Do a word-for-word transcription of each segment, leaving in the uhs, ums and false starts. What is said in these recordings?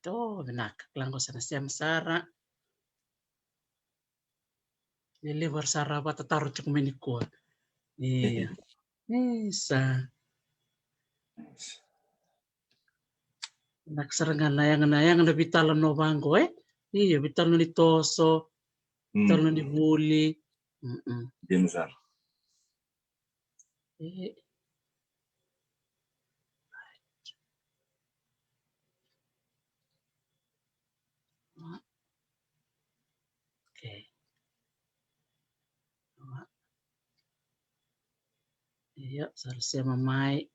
O, vinaka, kila qo sa na sema sara. Ni levu era sa ra vatataro tiko mai nikua. Ia. Isa. Vinaka sara ga na yaga, na yaga na veitalanoa vaqo, e? Ia, veitalanoa ni toso, veitalanoa ni vuli. Mm-mm. Dina sara. E. Okay. Ia, sa ra sema mai.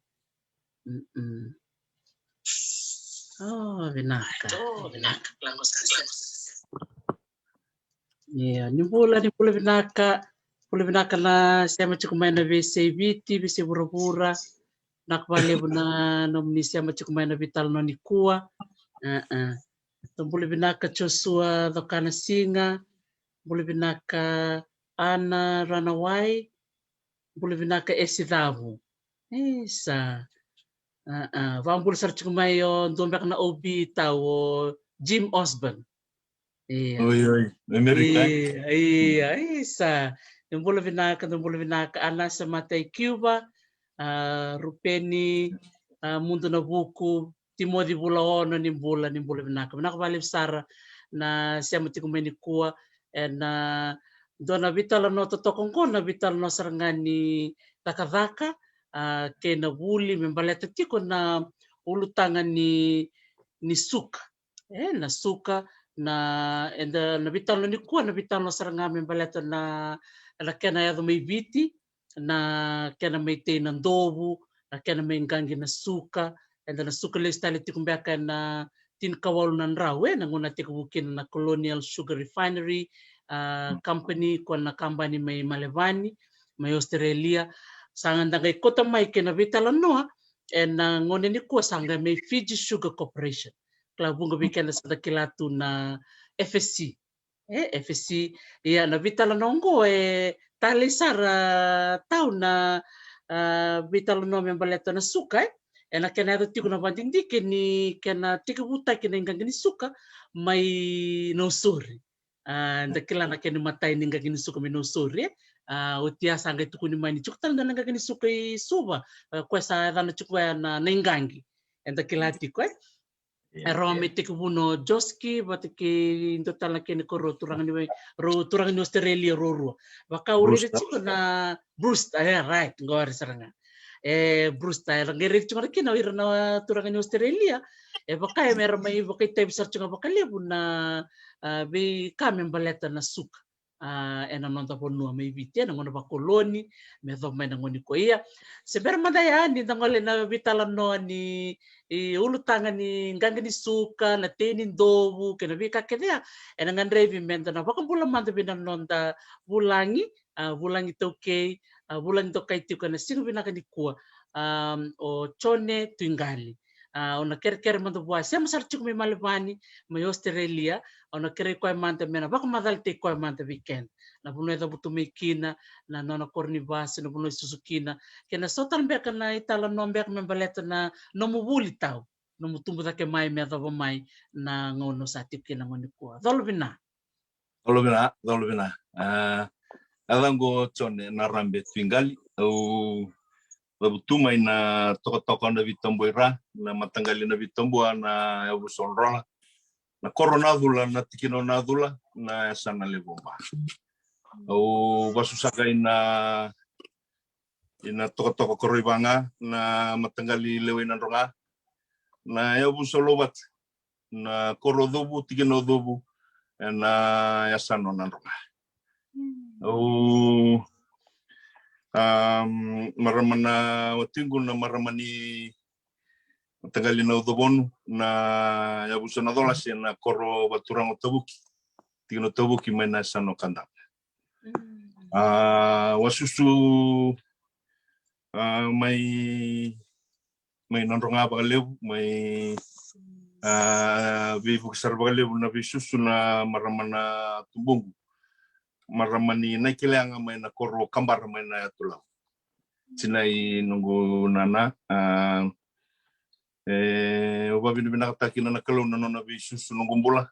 Mm-mm. O, vinaka. Ia, ni bula, ni bula vinaka. Bula vinaka na sema tiko mai na veisei Viti, veisei vuravura. Vinaka vakalevu na nomuni sema tiko mai na veitalanoa nikua. Bula vinaka Joshua Cokanasiga. Bula vinaka Ana Ranawai. Bula vinaka Esi Cavu. Isa. Vakabula sara tiko mai o dua beka na O B tau, o Jim Osborne. Ia. Oi, oi. Amerika, e? Ia, ia, isa. Ni bula vinaka, ni bula vinaka. Anasa Matai Cuba, a, Rupeni, a, Mudu Navuku, Timoci Vulaono, ni bula, ni bula vinaka. Vinaka vakalevu sara na sema tiko mai nikua. Ena dua na veitalanoa totoka oqo, na veitalanoa sara ga ni cakacaka, a, kei na vuli me baleta tiko na ulutaga ni, ni suka. E, na suka, na, eda, na veitalanoa nikua, na veitalanoa sara ga me baleta na, na kena yaco mai Viti, na kena mai tei na dovu, na kena mai qaqi na suka, eda na suka lesu tale tiko beka ena tinikawalu na drau, e, na gauna a tekivu kina na Colonial Sugar Refinery, a, Company, ko na kabani mai Malevani, mai Australia. Sa ga da qai kauta mai kei na veitalanoa, ena gauna nikua sa qai mai Fiji Sugar Corporation. Kila vuqa vei keda sa da kila tu na F S C. E, F S C, ia na veitalanoa oqo e talei sara tau na, a, veitalanoa me baleta na suka, e. Ena kena yaco tiko na vakadidike ni kena tekivutaki na iqaqi ni suka mai Nausori. A, da kila na kena imatai ni iqaqi ni suka mai Nausori, e. A, oti ya sa qai tukuni mai ni tiko tale dua na iqaqi ni suka i Suva, a, koya sa yacana tiko ya na, na iqaqi. Eda kila tiko, e. E rawa me tekivuna o Joski vata kei dua tale na kena ko rau turaga ni, rau turaga ni Australia rau rua. Vaka au raica tiko na Brewster, e, right, qori sara ga. E, Brewster, era qai raica tiko na kina o ira na turaga ni Australia. E vaka e mera mai vakaitavi sara tiko ga vakalevu na, a, veika me baleta na suka. A, ena noda vanua mai Viti, ena gauna vakoloni, me yacova mai na gauna nikua. Ia, se bera mada ya ni da gole na veitalanoa ni, i, ulutaga ni qaqi ni suka, na tei ni dovu, kei na veika kece ya, ena gadrevi meda na vakabula mada vei na noda vulagi, a, vulagi taukei, a, vulagi dokai tiko ena siga vinaka nikua, a, o Jone Tuiqali. A, au na kerekere mada vua, sema sara tiko mai Malevani, mai Australia, au na kerei koya mada me na vakamacalataki koya mada vei keda. Na vanua e cavutu mai kina, na nona koronivasi, na vanua e susu kina, kei na so tale beka na italanoa beka me baleta na nomu vuli tau, nomu tubu cake mai me yacova mai na gauna o sa tiko kina na gauna nikua. Colo vina. Colo vina, colo vina. A, yacaqu o Jone Narabe Tuiqali, au cavutu mai na tokatoka na Vitabu i Ra, na mataqali na Vitabu, a, na yavusa o Drola, na koro Nacula, na tikina o Nacula, na yasana levu o Ba. Au vasusaka ina, ina tokatoka koro i Vaga, na mataqali lewe i Nadroga, na yavusa o Louvatu, na koro o Covu, tikina o Covu, ena yasana o Nadroga. Au, am, marama na watiqu, na marama ni mataqali Naucovonu, na yavusa o Nacolase, na koro Vaturaga o Tavuki, tikina o Tavuki, mai na yasana o Kadaga. A, au a susu, a, mai, mai Nadroga vakalevu, mai, a, veivuke sara vakalevu na veisusu na marama na tubuqu. Marama ni Naikeleaga mai na koro Kabara mai na yatu Lau. Tinai noqu nana, a, e, Au vakavinavinakataka kina na Kalou na nona veisusu noqu bula.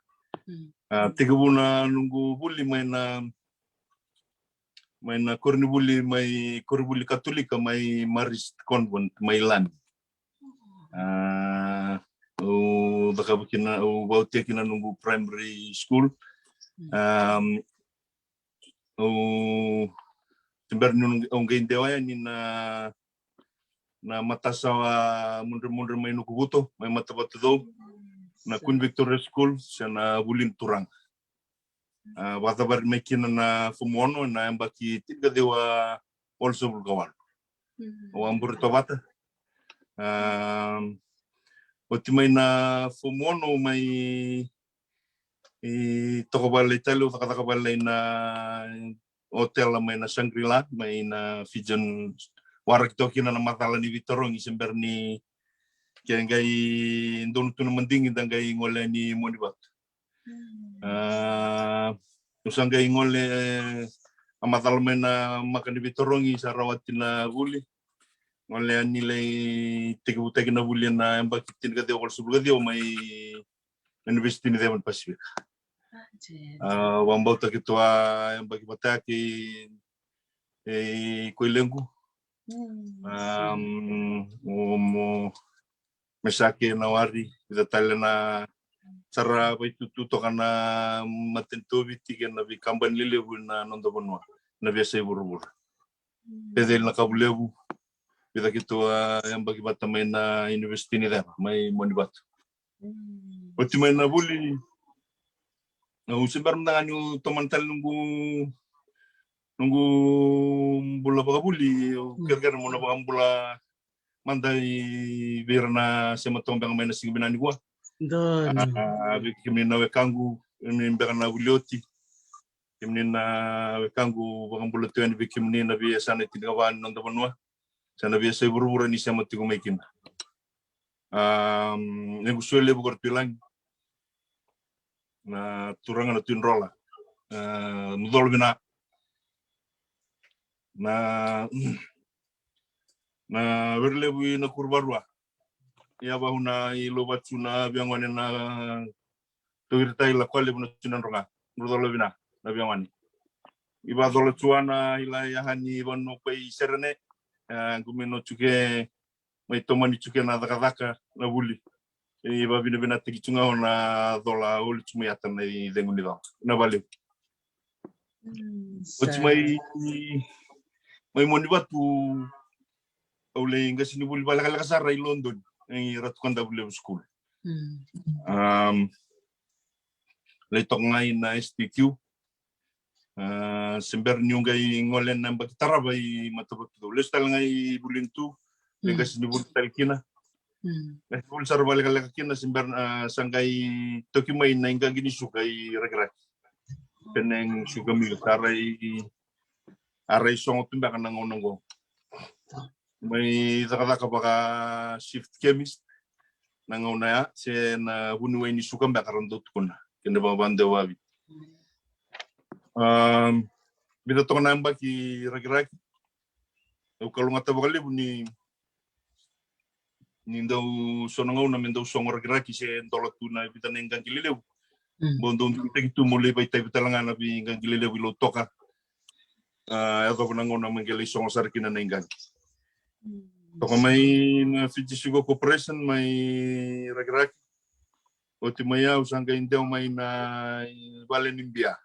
Mm. A, tekivu na noqu vuli mai na, mai na koronivuli, mai koronivuli Katolika, mai Marist Convent, mai Lami. A, au cakava kina, au vautia kina noqu primary school. Mm. Um, au, se bera ni au qai dewa yani na, na matasawa mudremudre mai Nukuvuto, mai Matavatucou, na Queen Victoria School, se na vuli ni turaga. A, vakacavari mai kina na fomu ono, na yabaki tinikaciwa walusagavulu ka walu. Mm. Au a bure tovata. A, oti mai na fomu ono, mai, i, toka vale i Italia, au cakacaka vale na otela mai na Shangri-La, mai na Fijian. Waraki toka kina na macala ni veitarogi, se bera ni ke qai donu tu na madigi da qai gole yani Monivatu. Mm. A, au sa qai gole, a, macala mai na maka ni veitarogi, sa rawati na vuli. Gole yani lai tekivutaki na vuli ena yabaki tinikaciwa walusagavulu ka ciwa mai University ni Ceva ni Pasifika. A, a, vakabauta keitou a yabaki vata kei, e, ko i lequ. Mm, a, mm, o mo, me sa kei na wari, vica tale na sa ra vaitutu toka na matanitu o Viti kei na veikabani lelevu ena noda vanua, na veiyasai vuravura. Mm. Peceli na Kavulevu, vica keitou a yabaki vata mai na University ni Ceva, mai Monivatu. Mm. Oti mai na vuli, au se bera mada ga niu tomana tale noqu, noqu bula vakavuli, au, mm, kerekere meu na vakabula mada i vei ira na sema toka beka mai na siga vinaka nikua. Donu. A, vei kemuni na wekaqu, kemuni beka na vuli oti. Kemuni na wekaqu, vakabula tu yani vei kemuni na veiyasana e tinikava ni noda vanua. Sa na veiyasai vuravura ni sema tiko mai kina. Am, noqu sua levu ko Ratu i Lagi. Na turaga na Tui Drola. A, Mucola Vina. Na, na Were Levu i Nakuruvarua. Ia vau na i Lovatu na veiagone na Togiritai Lakualevu na Tui Nadroga. Mucola Vina na veiagone. I Vacola Juana i la yaha ni vanua ko i Serene. E, qumino juke mai tomani juke na cakacaka na vuli. I vakavinavinataki tu ga o na cola olu tu mai ata na i cegu ni cola. Na vale. Mm, oti sa mai, mai Monivatu au lai qase ni vuli vakalekaleka sara i Lodoni. I Ratu Kadavulevu School. Mm. Am, lai toka ga i na S T Q. A, se bera niu qai gole na yabaki tarava i Matavatucou. Lesu tale ga i vuli ni tu, lai qase ni vuli tale kina. Mm. Qase ni vuli sara vakalekaleka kina, se bera, a, sa qai toki mai na iqaqi ni suka i Rakiraki. Penang Sugar Mill, sa rai, a rai sogo tu beka na gauna oqo. Mai cakacaka vaka shift chemist na gauna ya, se na vuniwai ni suka beka ra dau tukuna, kena vakavadewavi. Am, vica toka na yabaki Rakiraki, au kalougata vakalevu ni, ni dau so na gauna me dau sogo Rakiraki se dola tu na vica na iqaqi lelevu. Mm. Bau dau digitaki tu meu lai vakaitavi tale ga na veiqaqi lelevu i Lautoka. A, yacova na gauna me qai lai sogo sara kina na iqaqi. Mm. Toka mai na Fiji Sugar Corporation mai Rakiraki. Oti mai au sa qai dewa mai na vale ni bia.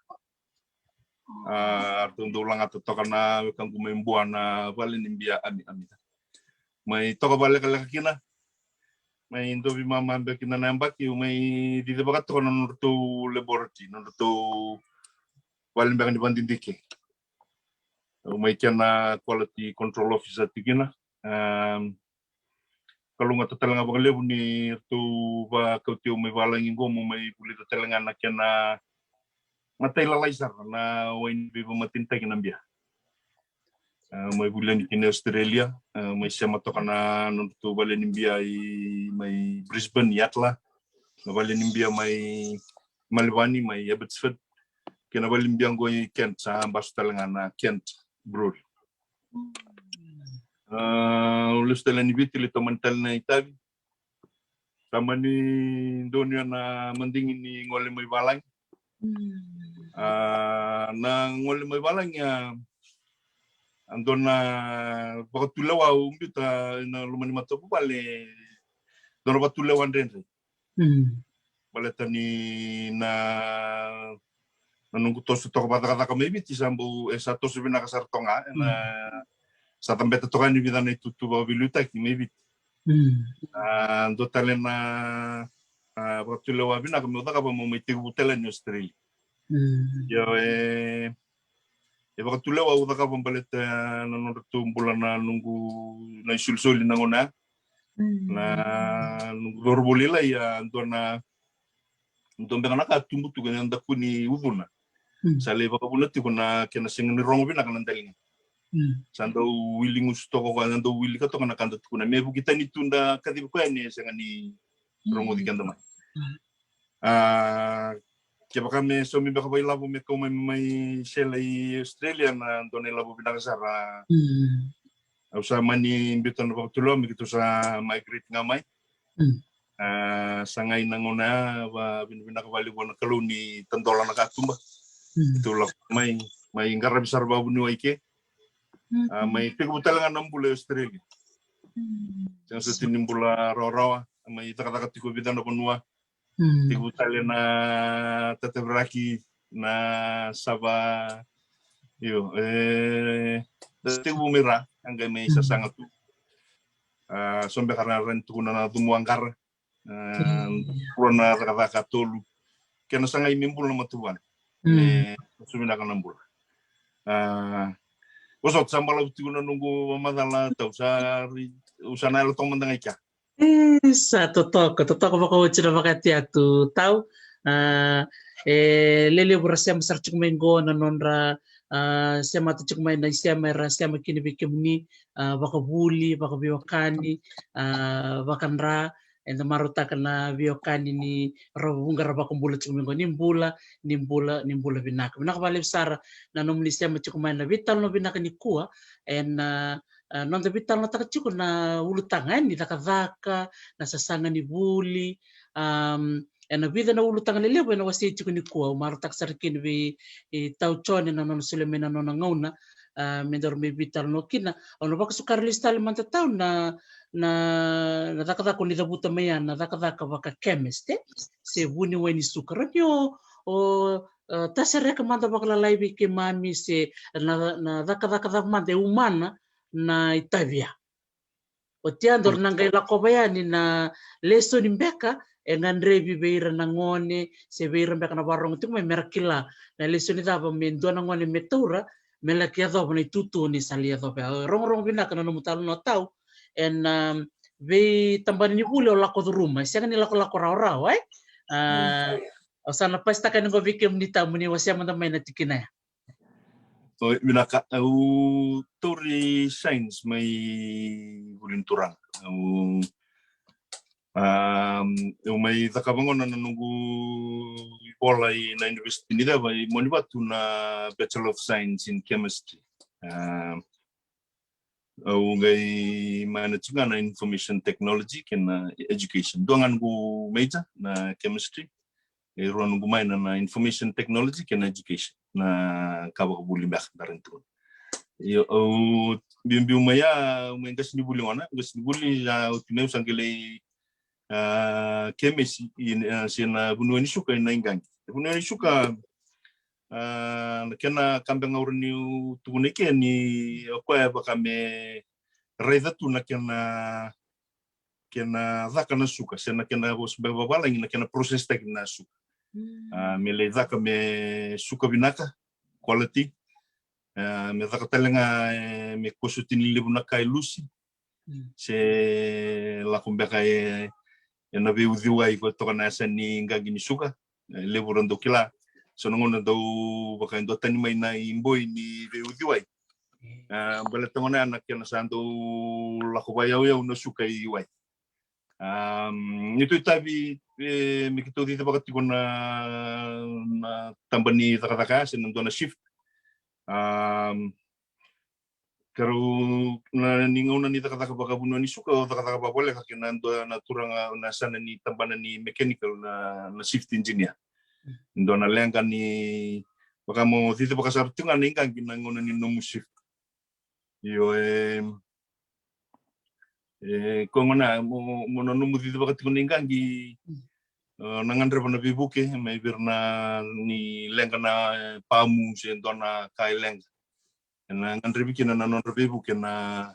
A, ratou dau lagata toka na wekaqu mai Bua na vale ni bia Ami Ami. Mai toka vakalekaleka kina. Mai dovi mama beka kina na yabaki, au mai cicivaka toka na nodratou laboratory, nodratou vale beka ni vakadidike. Au mai kena quality control officer tiko kina. Am, kalougata tale ga vakalevu ni ratou vakauti au mai valagi qo meu mai vulica tale ga na kena matai lalai sara na wai ni veivakamatenitaki na bia. A, mai vuli yani kina Australia, a, mai sema toka na nodratou vale ni bia i mai Brisbane, Yatala, na vale ni bia mai Melbourne, mai Abbotsford, kei na vale ni bia qo i Kent, sa basu tale ga na Kent Brewery. A, au lesu tale yani Viti, lai tomani tale na itavi. Sa mani donuya na madigi ni gole mai valagi. A, na gole mai valagi a, a dua na vakatulewa au biuta ina loma ni matavuvale, dua na vakatulewa dredre. Baleta ni na, na noqu toso toka vakacakacaka mai Viti sa bau, e sa toso vinaka sara toka ga, ena sa cabeta toka yani vica na itutu vakaveiliutaki mai Viti. A, dua tale na, a, vakatulewa vinaka meu cakava meu mai tekivu tale yani Australia. Io, e, e vakatulewa au cakava baleta na nodratou bula na noqu, na isolisoli na gauna ya. Na noqu cauravou lailai a dua na, dua beka na ka tubu tu kei na daku ni ucuna. Sa lai vakavuna tiko na kena sega ni rogo vinaka na daliga. Sa dau wili gusu toka koya, sa dau wilika toka na ka da tukuna. Me vuki tani tu da kacivi koya ni e sega ni rogoci keda mai. A, kevaka me saumi beka vakailavo me kau mai, mai sele i Australia na dua na ilavo vinaka sara. Au sa mani biuta na vakatulewa me keitou sa migrate ga mai. A, sa gai na gauna ya, vakavinavinaka vakalevu vua na Kalou ni tadola na katuba. Keitou lako mai, mai qaravi sara vakavuniwai ke. A, mai tekivu tale ga na bula i Australia. Sega soti ni bula rawarawa, mai cakacaka tiko vica na vanua. Tekivu tale na tataviraki, na sava, io, e, da tekivu mai ra, a qai mai sasaga tu. A, so beka ra rawa ni tukuna na cumu aqara. A, rua na cakacaka, tolu. Kena sagai me bula na matavuvale. E, so vinaka na bula. A, vosota, sa balavu tiko na noqu vakamacala, Tau, sa ri-, au sa na yalo toka mada ga i kea. E, sa totoka, totoka vakaoti na vakati atu, Tau. A, e, lelevu ra sema sara tiko mai qo na nodra, a, semata tiko mai na isema era sema kina vei kemuni, a, vakavuli, vakaveiwekani, a, vakadra, eda marautaka na veiwekani ni ra vuqa ra vakabula tiko mai qo, ni bula, ni bula, ni bula vinaka. Vinaka vakalevu sara na nomuni sema tiko mai na veitalanoa vinaka nikua, ena, a, noda veitalanoataka tiko na ulutaga, e, ni cakacaka, na sasaga ni vuli, am, ena vica na ulutaga lelevu ena wasei tiko nikua, au marautaka sara kina vei, e, Tau Jone na nona solia mai na nona gauna, a, me daru mai veitalanoa kina. Au na vakasukara lesu tale mada, Tau, na, na, na cakacaka o ni cavuta mai ya, na cakacaka vaka chemist, e? Se vuniwai ni suka. Rawa ni o, o, e, tasereka mada vakalalai vei keimami se na, na cakacaka cava mada e umana na itavi ya. Oti ya daru na qai lakova yani na lesoni beka e gadrevi vei ira na gone, se vei ira beka na vakarogo tiko mai, mera kila na lesoni cava me dua na gone me taura, me laki yacova na itutu ni sa lai yacova. E rogorogo vinaka na nomu talanoa, Tau, ena, am, veitabana ni vuli o lako curuma, e sega ni lakolako rawarawa, e? A, au sa na pasitaka yani qo vei kemuni, Tau, mo ni wasea mada mai na tikina ya. Oi, vinaka. Au tauri science mai vuli ni turaga. Au, am, au mai cakava gona na noqu ivola i na University ni Ceva i Monivatu, na Bachelor of Science in Chemistry. Am, au qai minor tiko ga na Information Technology kei na Education. Dua ga noqu major na Chemistry. E rua noqu minor na Information Technology kei na Education. Na ka vakavuli beka da rawa ni tukuna. Io, au biubiu mai ya, au mai qasenivuli gona, qasenivuli, a, oti mai au sa qai lai, a, kemesi, i, a, se na vuniwai ni suka i na iqaqi. Vuniwai ni suka, a, na kena ka beka ga au rawa niu tukuna i ke ni o koya e vaka me raica tu na kena, kena caka na suka, se na kena vosa beka vavalagi, na kena process taki na suka. A, me lai caka me suka vinaka, quality. A, me caka tale ga, e, me kua soti ni levu na ka e lusi. Se lako beka e, ena veiuciwai, ko toka na yasa ni qaqi ni suka. E, levu ra dau kila. So na gauna dau vaka e dua tani mai na iboi ni veiuciwai. A, baleta gona ya na kena sa dau lako vakayauyau na suka i wai. Am, ni tou itavi, e, me keitou cicivaka tiko na, na taba ni cakacaka ya, se na dua na shift. Am, Karau na ni gauna ni cakacaka vakavuniwai ni suka, au cakacaka vakavoleka kei na dua na turaga na yasana ni tabana ni mechanical na, na shift engineer. Dua na leqa ni vaka mo cicivaka sara tiko ga na iqaqi na gauna ni nomu shift. Io, e, e, ko gona mo, mo na nomu cicivaka tiko na iqaqi, e, na gadreva na veivuke mai vei ira na ni leqa na, e, pamu se dua na ka e leqa. E na gadrevi kina na nodra veivuke na,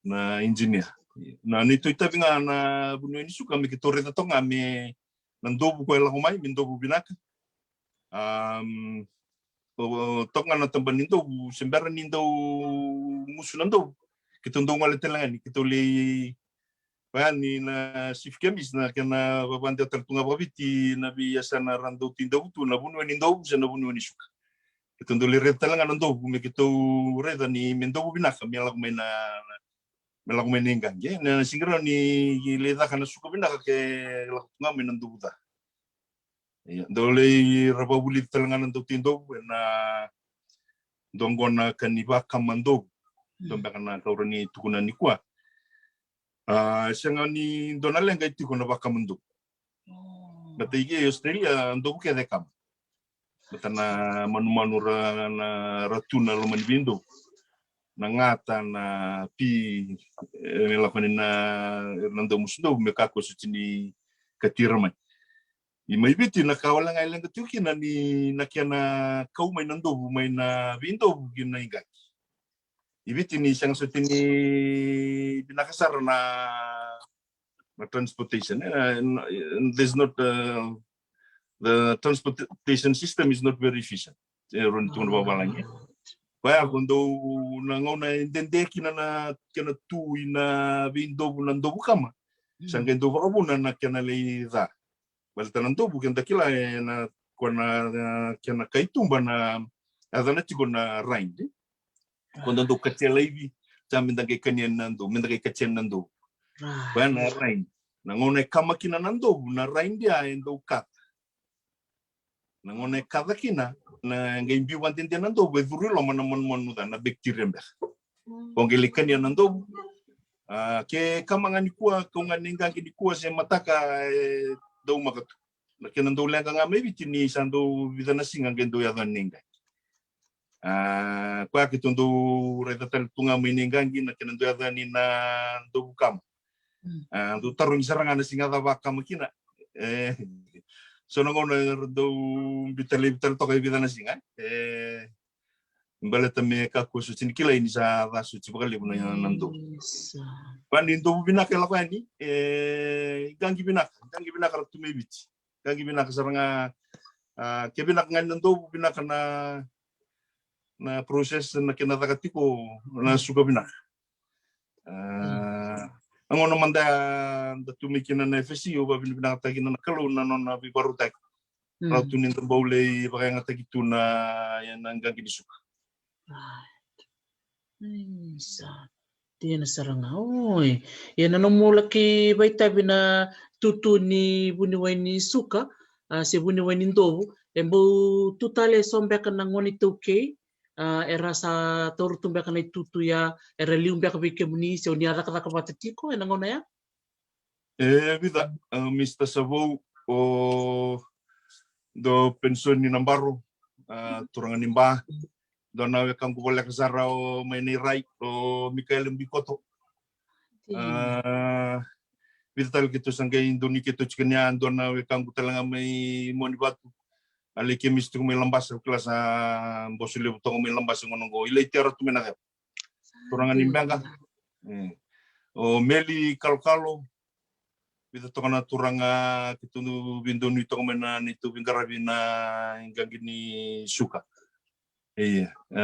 na engineer. Na neitou itavi ga na vuniwai ni suka me keitou raica toka ga me na dovu ko e lako mai me dovu vinaka. Am, o, o, toka ga na taba ni dovu, se bera ni dau gusu na dovu, keitou dau gole tale ga ni keitou lei vaya ni na chief chemist na kena vavadewa tale tu ga vakaviti na veiyasana ra dau tei dovu tu na vuniwai ni dovu se na vuniwai ni suka. Keitou dau lei raica tale ga na dovu me keitou raica ni me dovu vinaka me lako mai na, me lako mai na iqaqi. Na siga rau ni lei caka na suka vinaka ke lako tu ga mai na dovu ca. Ia, dau lei ra vakavulici tale ga na dau tei dovu e na dua qo na ka ni vakama dovu. Dua beka na ka au rawa ni tukuna nikua. A, sega ni dua na leqa e tiko na vakama dovu. Bata i ke Australia dovu kece e kama. Bata na manumanu ra, na ra tu na loma ni veidovu. Na gata, na pi, e, me lako ni na, na dau musu dovu me kakua soti ni kati ira mai. I mai Viti na ka wale ga e leqa tiko kina ni na kena kau mai na dovu mai na veidovu ki na iqaqi. I Viti ni sega soti ni vinaka sara na, na transportation. E, n-, there's not, uh, the transportation system is not very efficient. E, rau ni tukuna vakavalagi. Koya ko dau na gauna e dede kina na kena tu i na veidovu na dovu kama. Sa qai dau vakavuna na kena lei ca. Baleta na dovu keda kila e na ko na, na kena kai tuba na yacana tiko na rind. Ko da dau katia laivi, sa me da qai kania na dovu, me da qai katia na dovu. Koya na rind. Na gauna e kama kina na dovu, na rind ya e dau kaca. Na gauna e kaca kina, na qai biu vadede na dovu, e curu i loma na manumanu ca, na bacteria beka. Ko qai lai kania na dovu. A, ke kama ga nikua, kau ga ni qaqi nikua se mataka e dau maka tu. Na kena dau leqa ga mai Viti ni sa dau vica na siga qai dau yaco ni qaqi. A, koya keitou dau raica tale tu ga mai ni qaqi na kena dau yaco ni na dovu kama. A, dau tarogi sara ga na siga cava kama kina. E, so na gauna era dau biuta laivi tale toka e vica na siga. E, baleta me kakua soti ni kilai ni sa ca soti vakalevu na, na dovu. Koya ni dovu vinaka e lako yani, e, iqaqi vinaka, iqaqi vinaka ra tu mai Viti. Iqaqi vinaka sara ga, a, ke vinaka ga ni na dovu, vinaka na, na process na kena caka tiko, na suka vinaka. A, na gauna mada da tu mai kina na F S C, au vavinavinakataki na Kalou na nona veivarautaki. Rau tu ni da bau lai vakayagataki tu na, na qaqi ni suka. Sa dina sara ga. Oi. Ia na nomu laki vaitavi na tutu ni vuniwai ni suka, a, se vuniwai ni dovu, e bau tu tale eso beka na gone iTaukei, a, era sa taura tu beka na itutu ya, era liu beka vei kemuni, se o ni a cakacaka vata tiko ena gauna ya? E vica, a, Mister Savou, o dua Penisoni Nabaro, a, turaga ni Ba, dua na wekaqu voleka sara o mai Nairai, o Mikaele Bikoto. A, vica tale keitou sa qai donu keitou tiko ni a dua na wekaqu tale ga mai Monivatu. A lai kemisi tiko mai Labasa, au kila sa boso levu toka mai Labasa gona qo. I lai tera tu mai na ceva. Turaga ni Beqa. E. O Meli Kalokalo. Vica toka na turaga keitou veidonui toka mai na neitou veiqaravi na iqaqi ni suka. Ia. E.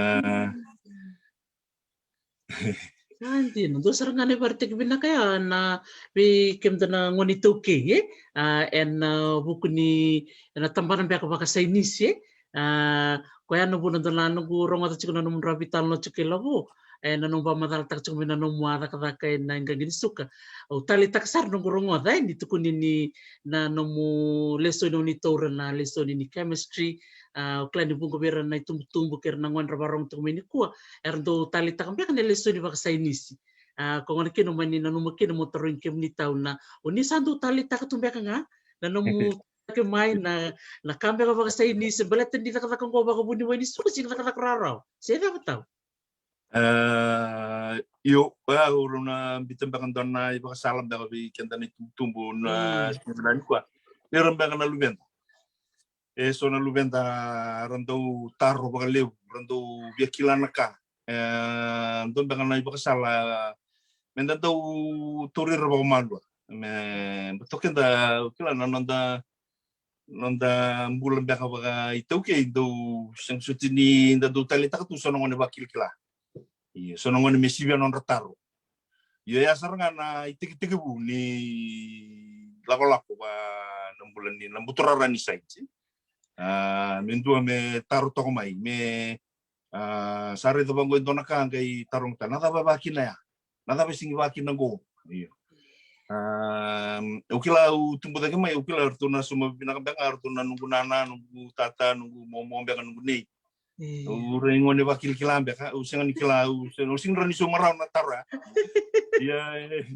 Sa dina, dua sara ga na ivakaraitaki vinaka ya na vei kemudou na gone iTaukei, e? A, ena, a, vuku ni, ena tabana beka vakasainisi, e? A, koya na vuna dou na noqu rogoca tiko na nomudrau veitalanoa tiko kei Lavo. e, na nomu vakamacalataka tiko mai na nomu a cakacaka ena iqaqi ni suka. Au taleitaka sara noqu rogoca, e, ni tukuni ni na nomu lesoni o ni taura na lesoni ni chemistry, a, au kila ni vuqa vei ira na itubutubu kei ira na gone ra vakarorogo tiko mai nikua, era dau taleitaka beka na lesoni vakasainisi. A, ko gona kina o mani nanuma kina mo tarogi kemuni tau na, o ni sa dau taleitaka tu beka ga na nomu cake mai na, na ka beka vakasainisi, baleta ni cakacaka qo vakavuniwai ni suka, sega ni cakacaka rawarawa. Se cava tau? E, io, e, au rau na bita beka dua na ivakasala beka vei keda na itubutubu na, mm, siga nikua. Ira beka na luveda. E so na luveda ra dau taro vakalevu, ra dau via kila na ka. E, dua beka na ivakasala me da dau tauri ira vakamalua. Me, me toka keda, kila na noda, noda bula beka vakaitaukei, dau sega soti ni da dau taleitaka tu so na gone vakilakila. Io, so na gone me sivia nodra taro. Io, ya sara ga na itekitekivu ni lakolako va na bula ni, na buturara ni science. A, me dua me taro toka mai, me, a, sa raica vaqo e dua na ka qai taroga tale, na cava e vakina ya? Na cava e sigi vakina qo? Io. A, au kila au tubu cake mai, au kila ratou na sauma vinaka beka ga ratou na noqu nana, noqu tata, noqu momo beka, noqu nei. E. Au rai gone vakilakila beka, au sega ni kila, au sega, au sega ni rawa ni sauma rawa na taro ya. Ia, e,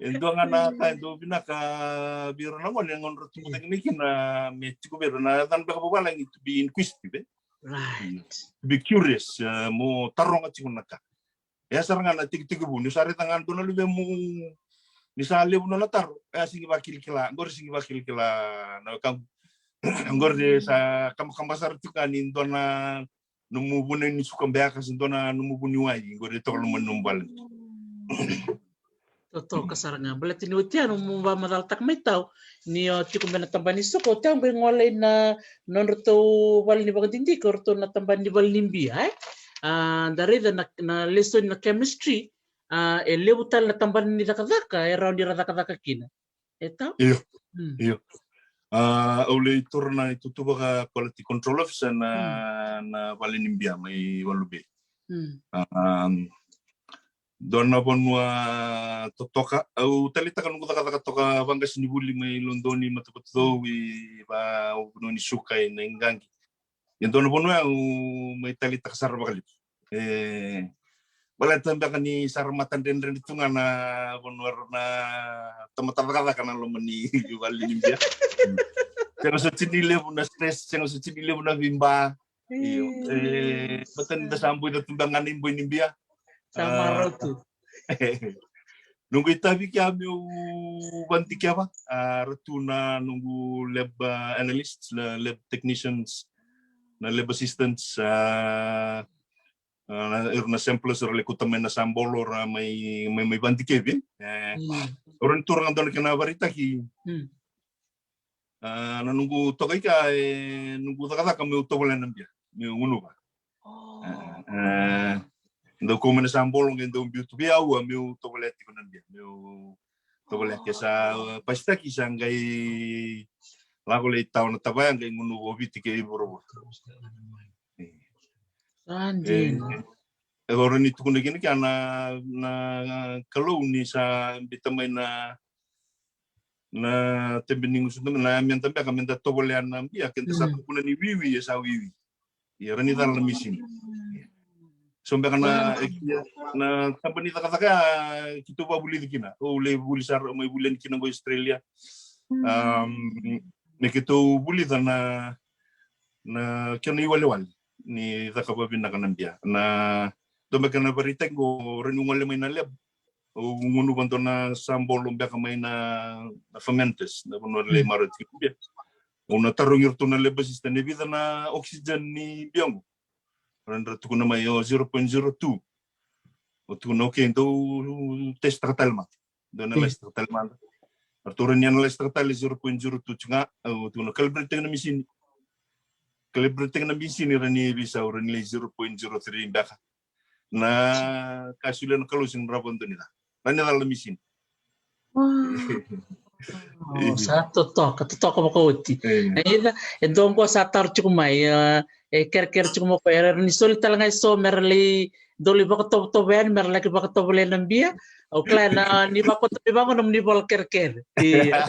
e dua ga na ka e dau vinaka vei ira na gone, gone ra tubu cake mai kina me tiko vei ira na yacana beka vavalagi to be inquisitive, e? Right. To be curious, e, mo taroga tiko na ka. E ya sara ga na tekitekivu, ni sa raica ga dua na luvemu ni sa levu nona taro, e a sigi vakilakila, qori sigi vakilakila na wekaqu. Qori sa kabakaba sara tiko ga ni dua na nomu vuna ni suka beka se dua na nomu vuniwai, qori e toka loma ni nomu vale. Totoka sara ga. Baleta ni oti ya nomu vakamacalataka mai tau ni o tiko mai na tabana ni suka, oti ya qai gole ina nodratou vale ni vakadidike o ratou na tabana ni vale ni bia, e? A, da raica na, na lesoni na chemistry, a, e levu tale na tabana ni cakacaka e rawa ni ra cakacaka kina. E tau? Io. Mm. Io. A, au lai taura na itutu vaka quality control officer na, mm, na vale ni bia mai Walubi. Mm. A, dua na vanua totoka, au taleitaka noqu cakacaka toka vaqasenivuli mai Lodoni, Matavatucou, i va, vanua ni suka ena iqaqi. Ia dua na vanua au mai taleitaka sara vakalevu. E, baleta beka ni sa ra matadredredre tu ga na vanua ra na tamata cakacaka na loma ni vale ni bia. Sega soti ni levu na stress, sega soti ni levu na veiba. Io. E, baleta ni da sa boi, da tu beka ga na iboi ni bia. Sa marau tu. Noqu itavi kea meu vadikeva, a, ra tu na noqu lab, a, analysts, na lab technicians, na lab assistants, a, a, na, era na samplers, ra lai kauta mai na sabolo, ra mai, mai, mai vadikevi. E, mm, au rawa ni taura ga dua na kena vakaraitaki. Mm. A, na noqu toka i kea, e, noqu cakacaka meu tovolea na bia, meu gunuva. O. A, a, dau kau mai na sabolo qai dau biu tu vei au, a, meu tovolea tiko na bia, meu tovolea ke sa, a, pasitaki sa qai lako lai tawa na tavaya qai gunuva o Viti kei vuravura. Sa dina. E, e, au rawa ni tukuna kina kea na, na Kalou ni sa bita mai na na tebe ni gusu, na yameda beka meda tovolea na bia, keda sa, mm, tukuna ni wiwi, e sa wiwi. Ia rawa ni cala na misini. So beka na, e, na taba ni cakacaka ya keitou vakavulici kina. Au lai vuli sara, au mai vuli yani kina qo Australia. Mm. Am, me keitou vulica na, na kena iwalewale ni caka vakavinaka na bia. Na, dua beka na vakaraitaki qo, rawa ni gole mai na lab. Au gunuva dua na sabolo beka mai na, na fermenters, na vanua ra lai, mm, marau tiko na bia. Au na tarogi iratou na lab assistant e vica na oxygen ni bia qo. Ra, ra tukuna mai o zero point zero two. Au tukuna, okay, dou test taka tale mada. Dou analyze taka tale mada. Ratou rawa ni analyze taka tale zero point zero two tiko ga, au tukuna calibrate taka na misini. Calibrate taka na misini, rawa ni veisau, rawa ni lai zero point zero three beka. Na ka solia na Kalou sega ni rawa vakadua ni ca. Rawa ni cala na misini. Wow. Wow, sa totoka, totoka vakaoti. E. E, e dua qo sa taro tiko mai, e, e kerekere tiko mai o koya, era ni soli tale ga e so mera lai, Dou lai vakatovotovo yani me ra laki vakatovolea na bia. Au kila na ni vakatovotovo vaqo nomuni vola kerekere. Ia.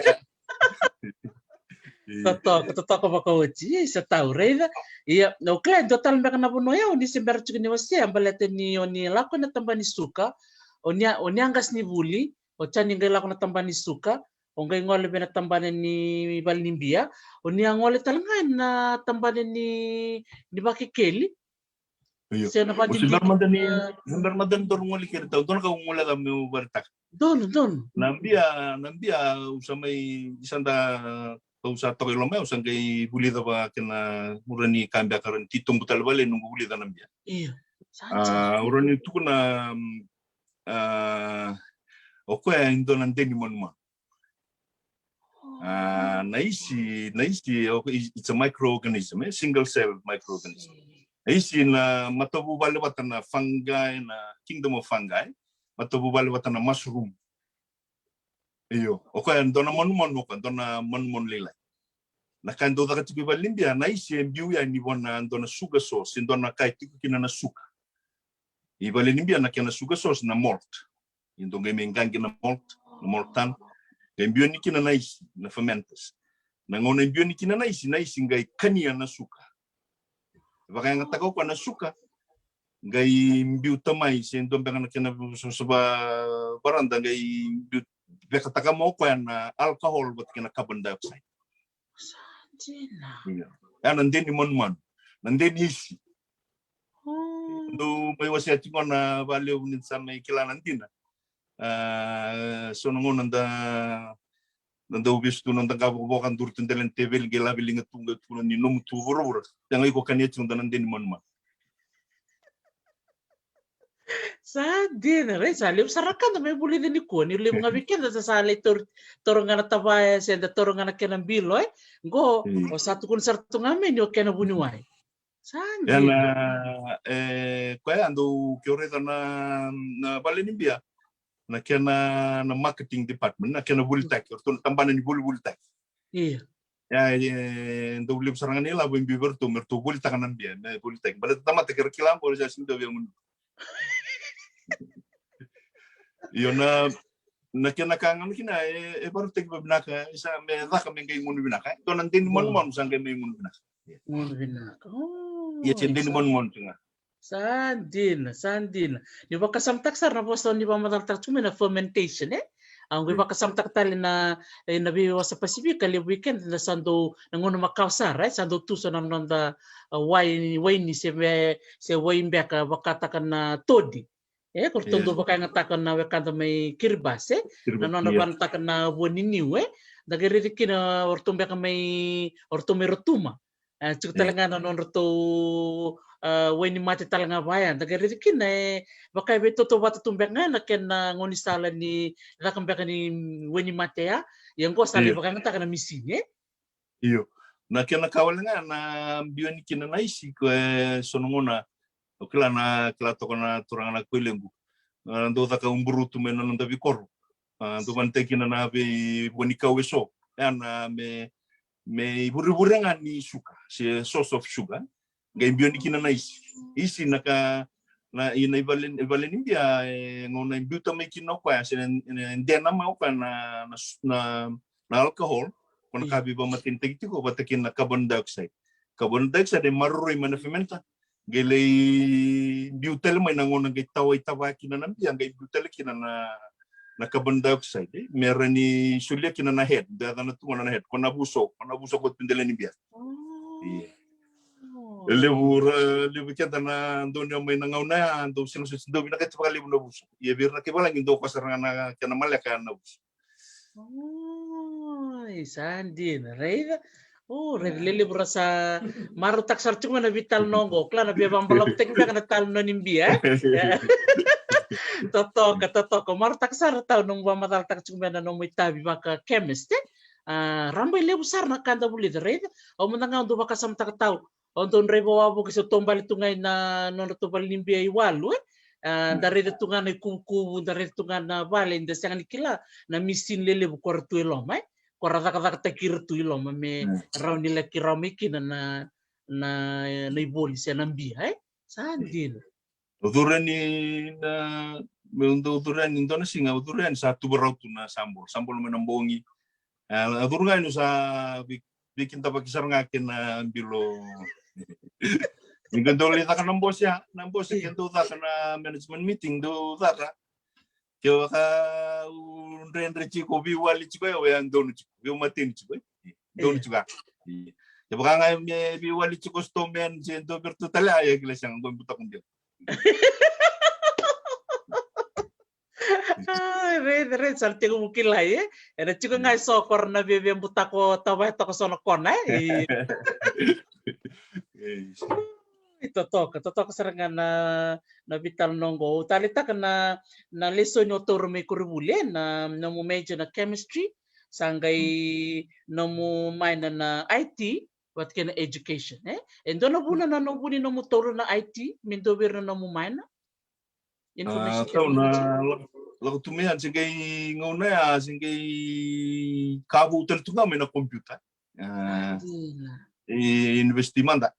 Totoka, totoka vakaoti. Ia, isa tau, raica. Ia, au kila e dua tale beka na vanua ya o ni se bera tiko ni wasea, baleta ni o ni lako ena taba ni suka, o ni a, o ni a qasenivuli, o ni qai lako na taba ni suka, o qai gole vei na tabana ni vale ni bia, o ni a gole tale ga ena tabana ni, ni vakekeli. Io. Se na vakadidike, se bera mada ni, se bera mada ni daru gole keri tau, donu ka gole ca meu varetaka. Donu, donu. Na bia, na bia, au sa mai, sa da, au sa toka i loma, au sa qai vulica vaka kena, au rawa ni kaya beka, au rawa ni titobu tale vale noqu vulica na bia. Io. Sa, sa. A, au rawa ni tukuna, mm, a, o koya e dua na deni manumanu. A, na isi, na isi, o, it's a microorganism, e, single cell microorganism. Na isi na matavuvale vata na fungi, na kingdom of fungi, matavuvale vata na mushroom. Io, o koya e dua na manumanu, o koya e dua na manumanu lailai. Na ka e dau caka tiko i vale ni bia, na isi e biu yani vua na dua na sugar source, e dua na ka e tiko kina na suka. I vale ni bia na kena sugar source na malt. E dau qai mai qaqi na malt, na malt tun. Qai biu yani kina na isi, na fermenters. Na gauna e biu yani kina na isi, na isi qai kania na suka. Vakayagataka o koya na suka, qai biuta mai, se dua beka na kena savasava varada, qai biu, vekataka mai o koya na alcohol vata kei na carbon dioxide. Sa dina. Io. Ya na deni manumanu, na deni isi. O. Dou mai wasea tiko na valevu ni sa mai kila na dina. A, so na gauna da, da dau vesu tu na da qavokavoka, duru tu dela ni teveli, qai lave liga tu, qai tukuna ni nomu tu vuravura. Ia qai iko kania tiko dua na deni manumanu. Sa dina, raica, sa levu sara na ka da mai vulica nikua, ni levu ga vei keda sa, sa lai tauri, taura ga na tavaya, se da taura ga na kena bilo, e? Qo, mm, o sa tukuna sara tu ga mai ni o kena vuniwai. Sa dina. Ena, e, koya dau, ke o raica na, na vale ni bia, na kena, na marketing department, na kena volitaki, o ratou na tabana ni volivolitaki. Io. Ia, e, dau levu sara ga na ilavo e biu vei ratou, me ratou volitaka na bia, me volitaki. Baleta tamata ke ra kila qo, ra sa sega ni dau via gunu. Io, na, na kena ka ga kina, e, e vakarautaki vavinaka, e sa me caka me qai gunu vinaka, e. Dua na deni manumanu sa qai mai gunu vinaka. Gunu vinaka. O, ia, se deni manumanu tu ga. Sa dina, sa dina. Ni vakasamataka sara na vosa ni vakamacalataka tiko mai na fermentation, e? Au qai vakasamataka tale na, e, na veiwasa Pasifika, levu vei keda da sa dau, na gauna makawa sara, e, sa dau tusa na noda, a, wai, waini se me, se wai beka vakataka na toddy. E, ko ratou dau vakayagataka na wekada mai Kiribati, e? Na nona vanataka na vua ni niu, e? Da qai raici kina o ratou beka mai, o ratou mai Rotuma. E, tiko tale ga na nodratou, a, wainimate tale ga vaya. Da qai raici kina e vaka e veitautauvata tu beka ga na kena gaunisala ni caka beka ni wainimate ya. Ia qo sa lai vakayagataka na misini, e? Io. Na kena ka wale ga na biu yani kina na isi, ko e so na gauna, o kila na, kila toka na turaga na koilequ. A, dau caka uburutu mai na noda veikoro. A, dau vanataki kina na veivuanikau eso. Ia na me, me ivurevure ga ni suka, se source of sugar. Qai biu yani kina na isi. Isi na ka, na, i na ivale, ivale ni bia, e, gauna e biuta mai kina o koya, se na, na dena mai o koya na, na, na, na alcohol, ko na ka veivakamatenitaki tiko, vata kei na carbon dioxide. Carbon dioxide e maroroi mai na fermenter, qai lai biu tale mai na gauna qai tawai tava kina na bia, qai biu tale kina na, na carbon dioxide, e, me ra ni solia kina na head, da yacana tu gona na head, ko na vuso, ko na vuso ko tu dela ni bia. O. Ia. E levu ra, levu keda na dau ni mai na gauna ya, dau sega soti dau vinakati vakalevu na vuso. Ia vei ira na kaivalagi dau kosa sara ga na kena maleka ya na vuso. Oi, sa dina, raica. O, raica lelevu ra sa marautaka sara tiko mai na veitalanoa qo, kila na veivakabalavutaki beka na talanoa ni bia, e? Totoka, totoka. Marautaka sara tau nomu vakamacalataka tiko mai na nomu itavi vaka chemist, e? A, rabailevu sara na ka da vulica, raica. Au mada ga au dau vakasamataka tau. O dau draiva wavoki se taubale tu ga ina nodratou vale ni bia i Walu, e? A, da raica tu ga na ikuvukuvu, da raica tu ga na vale, da sega ni kila na misini lelevu ko ra tu i loma, e? Ko ra cakacakataki ira tu i loma me rawa ni laki rawa mai kina na, na, na ivoli se na bia, e? Sa dina. Au curu yani na, meu dau curu yani dua na siga, au curu yani sa tuva rawa tu na sabolo, sabolo mai na bogi. A curu ga yani sa vei, veikidavaki sara ga kei na bilo. Ni qai dau lai caka na bose, a na bose ke dau caka na management meeting, dau caka. Kevaka au dredre tiko, veiwali tiko, au ya donu tiko, veimateni tiko, e donu tiko. Kevaka ga me veiwali tiko storeman se dua vei iratou tale, a ia kila sega, qo butako deu. Raica, raica, sa na tekivu kilai, e? Ena tiko ga e so ko ra na veve butako tavaya toka so na kona, e? Totoka, totoka sara ga na, na veitalanoa qo. Au taleitaka na, na lesoni o taura mai koronivuli, e? Na nomu major na chemistry, sa qai nomu minor na I T, vata kei na education, e? E dua na vuna na nomu vuni nomu taura na I T me dua vei ira na nomu minor? Information technology. Lako tu mai yani se qai gauna ya se qai ka vou tale tu ga mai na computer. E university mada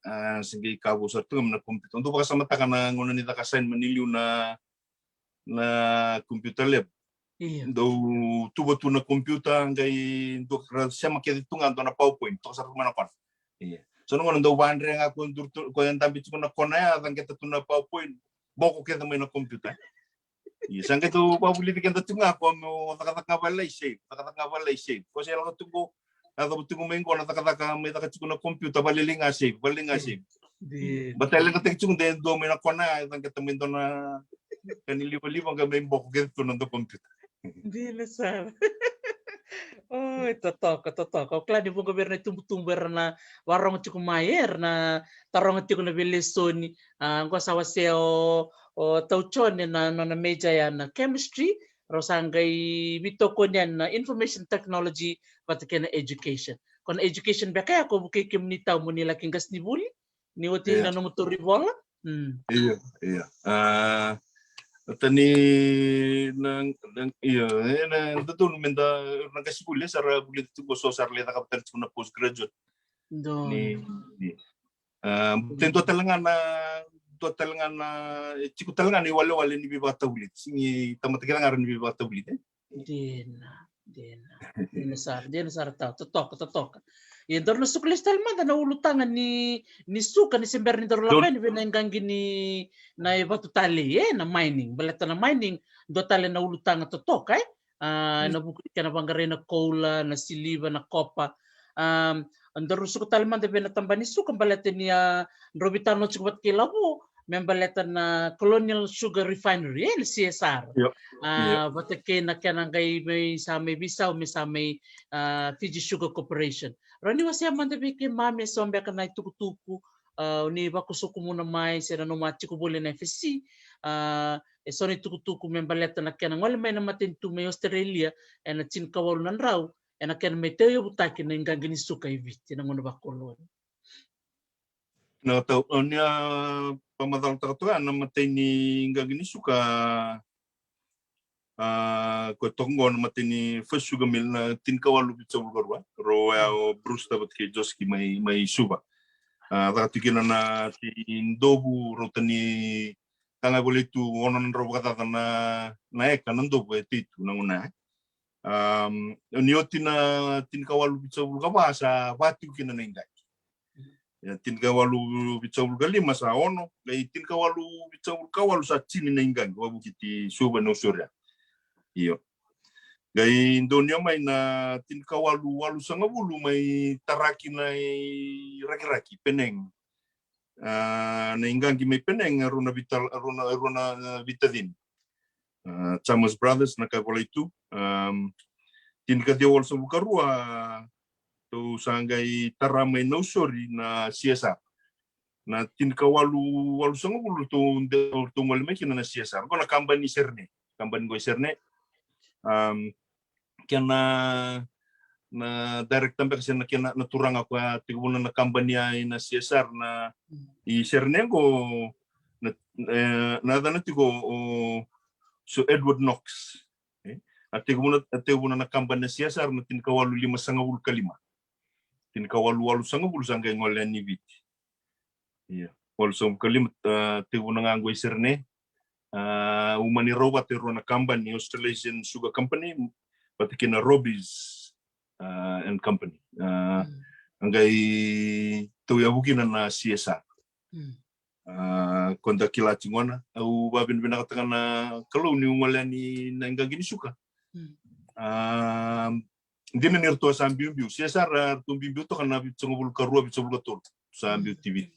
se qai ka vou sara tu ga mai na computer. Dou vakasamataka na gauna ni caka assignment ni liu na, na computer lab. Dou tuva tu na computer qai dua ka ra sema kece tu ga dua na PowerPoint toka sara tu mai na kona. So na gauna dau vadre ga ko duru tu, ko e dabe tiko na kona ya, caqeta tu na PowerPoint, boko kece mai na computer. Ia sa qai dau vavulici keda tu ga ko mo cakacaka ga valai save, cakacaka ga valai save. Ko se lako tu qo, a cava tu qo mai qo na cakacaka mai caka tiko na computer, valelei ga save, valelei ga save. Bata e leqataki tiko de dua mai na kona ya, caqeta mai dua na ka ni livaliva qai mai boko kece tu na dua computer. Dina sara. Oi, totoka, totoka. Au kila ni vuqa vei ira na itubutubu era na varogo tiko mai, era na taroga tiko na veilesoni. A, qo sa wasea o, o tau Jone na nona major ya na chemistry, rau sa qai veitokoni yani na information technology vata kei na education. Ko na education beka ya ko vukei kemuni tau mo ni laki qasenivuli ni oti na nomu tauri vola. Io, io. A, tani na, na, io, e, na dodonu me da na qasenivuli, e sa ra vulica tiko so sa ra lai cakava tale tiko na postgraduate. Ni, ni. A, te dua tale ga na, dua tale ga na, e tiko tale ga na iwalewale ni veivakatavulici. Sigi tamata kece ga ra ni veivakatavulici, e? Dina, dina. Dina sara, dina sara tau, totoka, totoka. Ia daru na suka lesu tale mada na ulutaga ni, ni suka ni se bera ni daru lako yani vei na iqaqi ni na i vatu talei, e, na mining. Baleta na mining, dua tale na ulutaga totoka, e? A, ena vuku ni kena vaqarai na koula, na siliva, na kopa. A, daru suka tale mada vei na tabana ni suka baleta ni a drau veitalanoa tiko vata kei Lavo me baleta na Colonial Sugar Refinery, e, na C S R. A, vata kei na kena qai mai sa mai veisau me sa mai, a, Fiji Sugar Corporation. Rawa ni wasea mada vei keimami e so beka na itukutuku, a, ni vakusakumuna mai se na nomu a tiko voli na F S C, a, e so na itukutuku me baleta na kena gole mai na matanitu mai Australia ena tinikawalu na drau, ena kena mai tauyavutaki na iqaqi ni suka e Viti ena gauna vakoloni. Na tau, o ni a vamacalataka toka na imatai ni iqaqi ni suka, a, ko e toka qo na imatai ni first sugar mill na tinikawalu vitusagavulu ka rua, rau ya o Brewster vata kei Joski mai, mai Suva. A, caka tu kina na tei dovu, rau tani ka ga e volai tu ono na drau vakacaca na, na eka na dovu e tei tu na gauna ya. Am, ni oti na tinikawalu vitusagavulu ka va sa va tiko kina na iqaqi. Ia, tinikawalu vitusagavulu ka lima sa ono, qai tinikawalu vitusagavulu ka walu sa tini na iqaqi, Wavuki, Suva, Nausori. Io. Qai donuya mai na tinikawalu walusagavulu mai Taraki na i Rakiraki, Penang. A, na iqaqi mai Penang, rau na vita, rau na, rau na, a, veitacini. A, Chalmers Brothers na ka e volai tu. Am, tinikaciwa walusagavulu ka rua, tou sa qai tara mai Nausori na C S R. Na tinikawalu walusagavulu tou de, tou gole mai kina na C S R. Qo na kabani Serene. Kabani qo i Serene. Am, kena na director beka se na kena na turaga ko a tekivuna na kabani a i na C S R na i Serene qo na, e, na yacana tiko o Sir Edward Knox. E, a tekivuna, a tekivuna na kabani na C S R na tinikawalu limasagavulu ka lima. Tinikawalu walusagavulu sa qai gole yani i Viti. Ia, walusagavulu ka lima, a, tekivuna ga qo i Serene. A, au mani rau vata e rua na kabani, Australasian Sugar Company vata kei na Robbie's, a, and Company. A, a qai tauyavu kina na C S R. A, ko da kila tiko gona, au vavinavinakataka na Kalou niu gole yani na iqaqi ni suka. A, dina ni ratou a sa biubiu, C S R a ratou biubiu toka na vitusagavulu ka rua, vitusagavulu ka tolu, sa biu T V.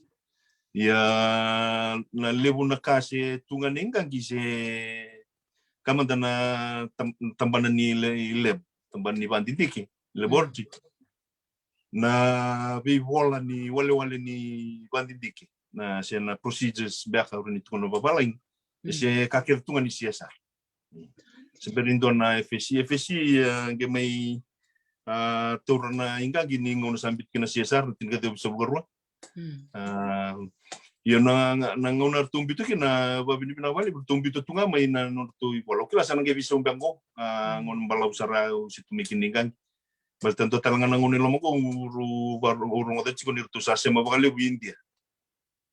Ia na levu na ka se tu ga na iqaqi se ka mada na tam-, tabana ni le-, lab, tabana ni vadidike, laboratory. Na veivola ni walewale ni vadidike, na se na procedures beka, ura ni tukuna vavalagi, e se ka kece tu ga ni C S R. Se bera ni dua na F S C, F S C, a, qai mai, a, taura na iqaqi ni gauna sa biuta kina na C S R, na tinikaciwa vitusagavulu ka rua. A, ia na, na gauna ratou biuta kina, vavinavinaka vakalevu, ratou biuta tu ga mai na nodratou ivola. Au kila sa na qai veisau beka qo, a, gauna balavu sara au se tu mai kina na iqaqi. Baleta dua tale ga na gauna i loma qo, au, au, au rogoca tiko ni ratou sa sema vakalevu i Idia.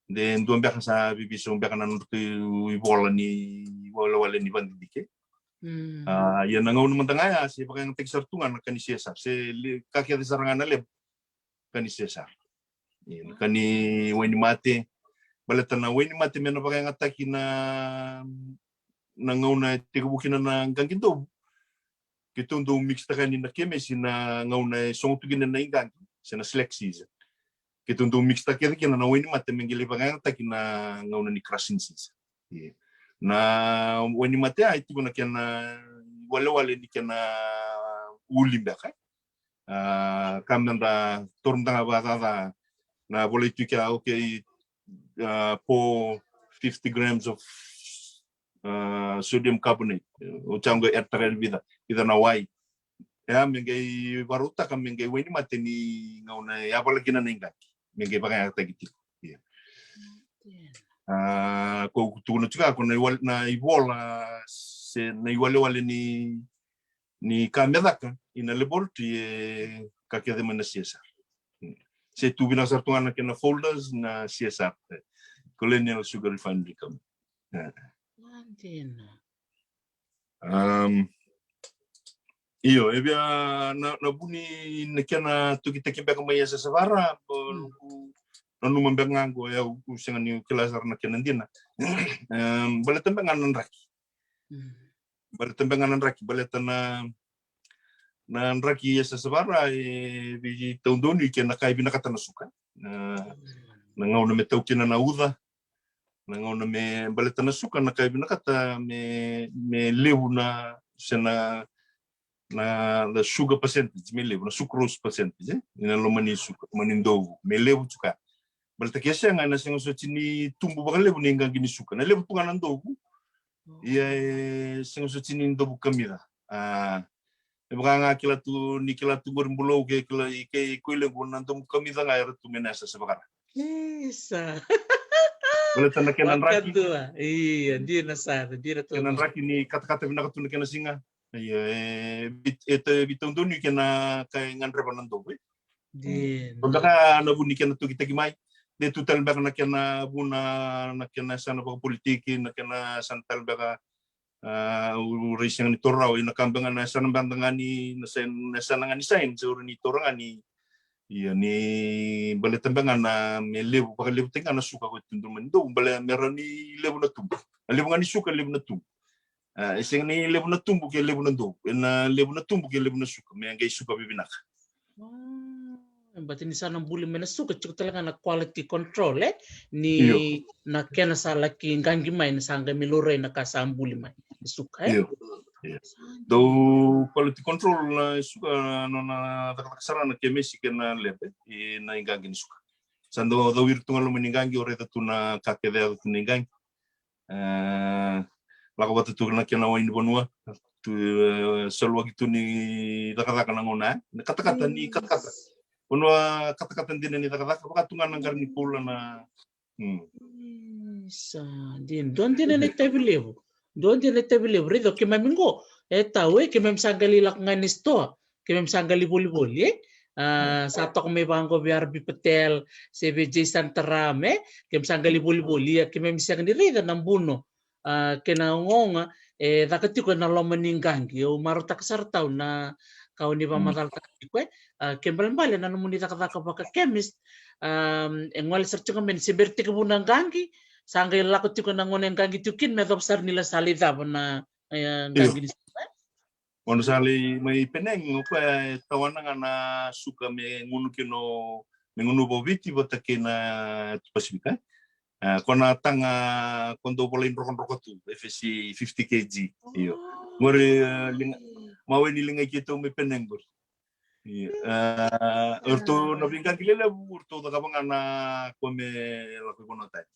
De dua beka sa veiveisau beka na nodratou ivola ni walewale ni vadidike. A, ia na gauna mada ga ya se vakayagataki sara tu ga na ka ni C S R, se le-, ka kece sara ga na lab, ka ni C S R. Ia na ka ni wainimate, baleta na wainimate me na vakayagataki na, na gauna e tekivu kina na iqaqi dovu. Keitou dau mix taka yani na kemesi na gauna e sogo tu kina na iqaqi, se na slack season. Keitou dau mix taka kece kina na wainimate me qai lai vakayagataki na gauna ni crushing season. Ia na wainimate ya e tiko na kena walewale ni kena uli beka. A, ka meda taura mada ga vakacaca, na volai tu kea, okay, a, pour fifty grams of, a, sodium carbonate. Oti ya qo e add taka yani vica, vica na wai. Ia me qai vakarautaka me qai wainimate ni gauna e yavala kina na iqaqi, me qai vakayagataki tiko. Ia. A, ko au tukuna tiko ya, ko na iwal-, na ivola se na iwalewale ni, ni ka me caka ina laboratory e ka kece mai na C S R. Se tu vinaka sara tu ga na kena folders na C S R, Colonial Sugar Refinery Company. E. A, dina. Am, io, e via na, na vu ni na kena tokitaki beka mai Yasayasa Vara, nanuma beka ga qo, e, au sega ni kila sara na kena dina. Em, baleta beka ga na draki. Baleta beka ga na draki, baleta na, na draki Yasayasa Vara e veitaudonu i ke na ka e vinakata na suka. Na, na gauna me tau kina na uca, na gauna me baleta na suka, na ka e vinakata me, me levu na, se na, na, na sugar percentage, me levu na sucrose percentage, e? Ina loma ni suka, loma ni dovu, me levu tu ga. Baleta ke sega, ena sega soti ni tubu vakalevu na iqaqi ni suka. Na levu tu ga na dovu, ia e sega soti ni dovu kamica. A, e vaka ga kila tu, ni kila tu qori Bulou, ke kila, ke koilequ na dovu kamica ga era tu mai na Yasayasa Vara. Isa. Baleta na kena draki. Vakadua. Ia, dina sara, dina tu. Kena draki ni katakata vinaka tu na kena siga. Ia, e, vit-, e, te, veitaudonu i ke na ka e gadreva na dovu, e. Dina. Ko beka na vu ni kena tokitaki mai. De tu tale beka na kena vu na, na kena yasana vakapolitiki, na kena yasana tale beka, a, au rai sega ni toro rawa, ina ka beka ga na yasana beka ga ni, na science, na yasana ga ni science, au rai ni toro ga ni, ia ni baleta beka ga na me levu, vakalevutaki ga na suka ko e tu mai na dovu, bale me rawa ni levu na tubu. A levu ga ni suka, levu na tubu. A, e sega ni levu na tubu ke levu na dovu. Ena levu na tubu ke levu na suka. Me qai suka vivinaka. A, baleta ni sa na buli mai na suka, tiko tale ga na quality control, e? Ni na kena sa laki qaqi mai, na sa qai me laurai na ka sa buli mai. Na suka, e? Io. Io. Dau quality control na suka, nona cakacaka sara na kemesi kei na lab, e? Ina iqaqi ni suka. Sa dau cau ira tu ga loma ni iqaqi, o raica tu na ka kece yaco tu na iqaqi. E, lako vata tu na kena wai ni vanua. Tu, e, saluaki tu ni cakacaka na gauna, e? Na katakata ni katakata. Vanua katakata dina ni cakacaka, vaka tu ga na qara ni koula na, mm. Isa, dina. Dua dina na itavi levu. Dua dina na itavi levu. Raica o keimami qo. E tau, e, keimami sa qai lako ga ni store. Keimami sa qai volivoli, e? A, sa toka mai vaqo vei R B Patel, se vei Jason Taram, e? Keimami sa qai volivoli, ia keimami sega ni raica na buno. a, kei na ogaoga e caka tiko ena loma ni qaqi. Au marautaka sara tau na ka o ni vakamacalataka tiko, e. A, ke balebale na nomuni cakacaka vaka chemist, a, e gole sara tiko mai ni se bera tekivu na qaqi, sa qai lako tiko na gauna e qaqi tiko kina me yacova sara ni la sa lai cava na, e, qaqi ni suka, e. Gauna sa lai mai Penang, o koya e tawana ga na suka me gunu kina o, me gunuva o Viti vata kei na Pasifika, e. A, ko na taga ko dau volai drokadroka tu, F S C fifty K G. Io. Qori, e, liga, mawe ni liga keitou mai Penang qori. Io. A, o ratou na veiqaqi lelevu, o ratou cakava ga na koya me lako i vanua tani.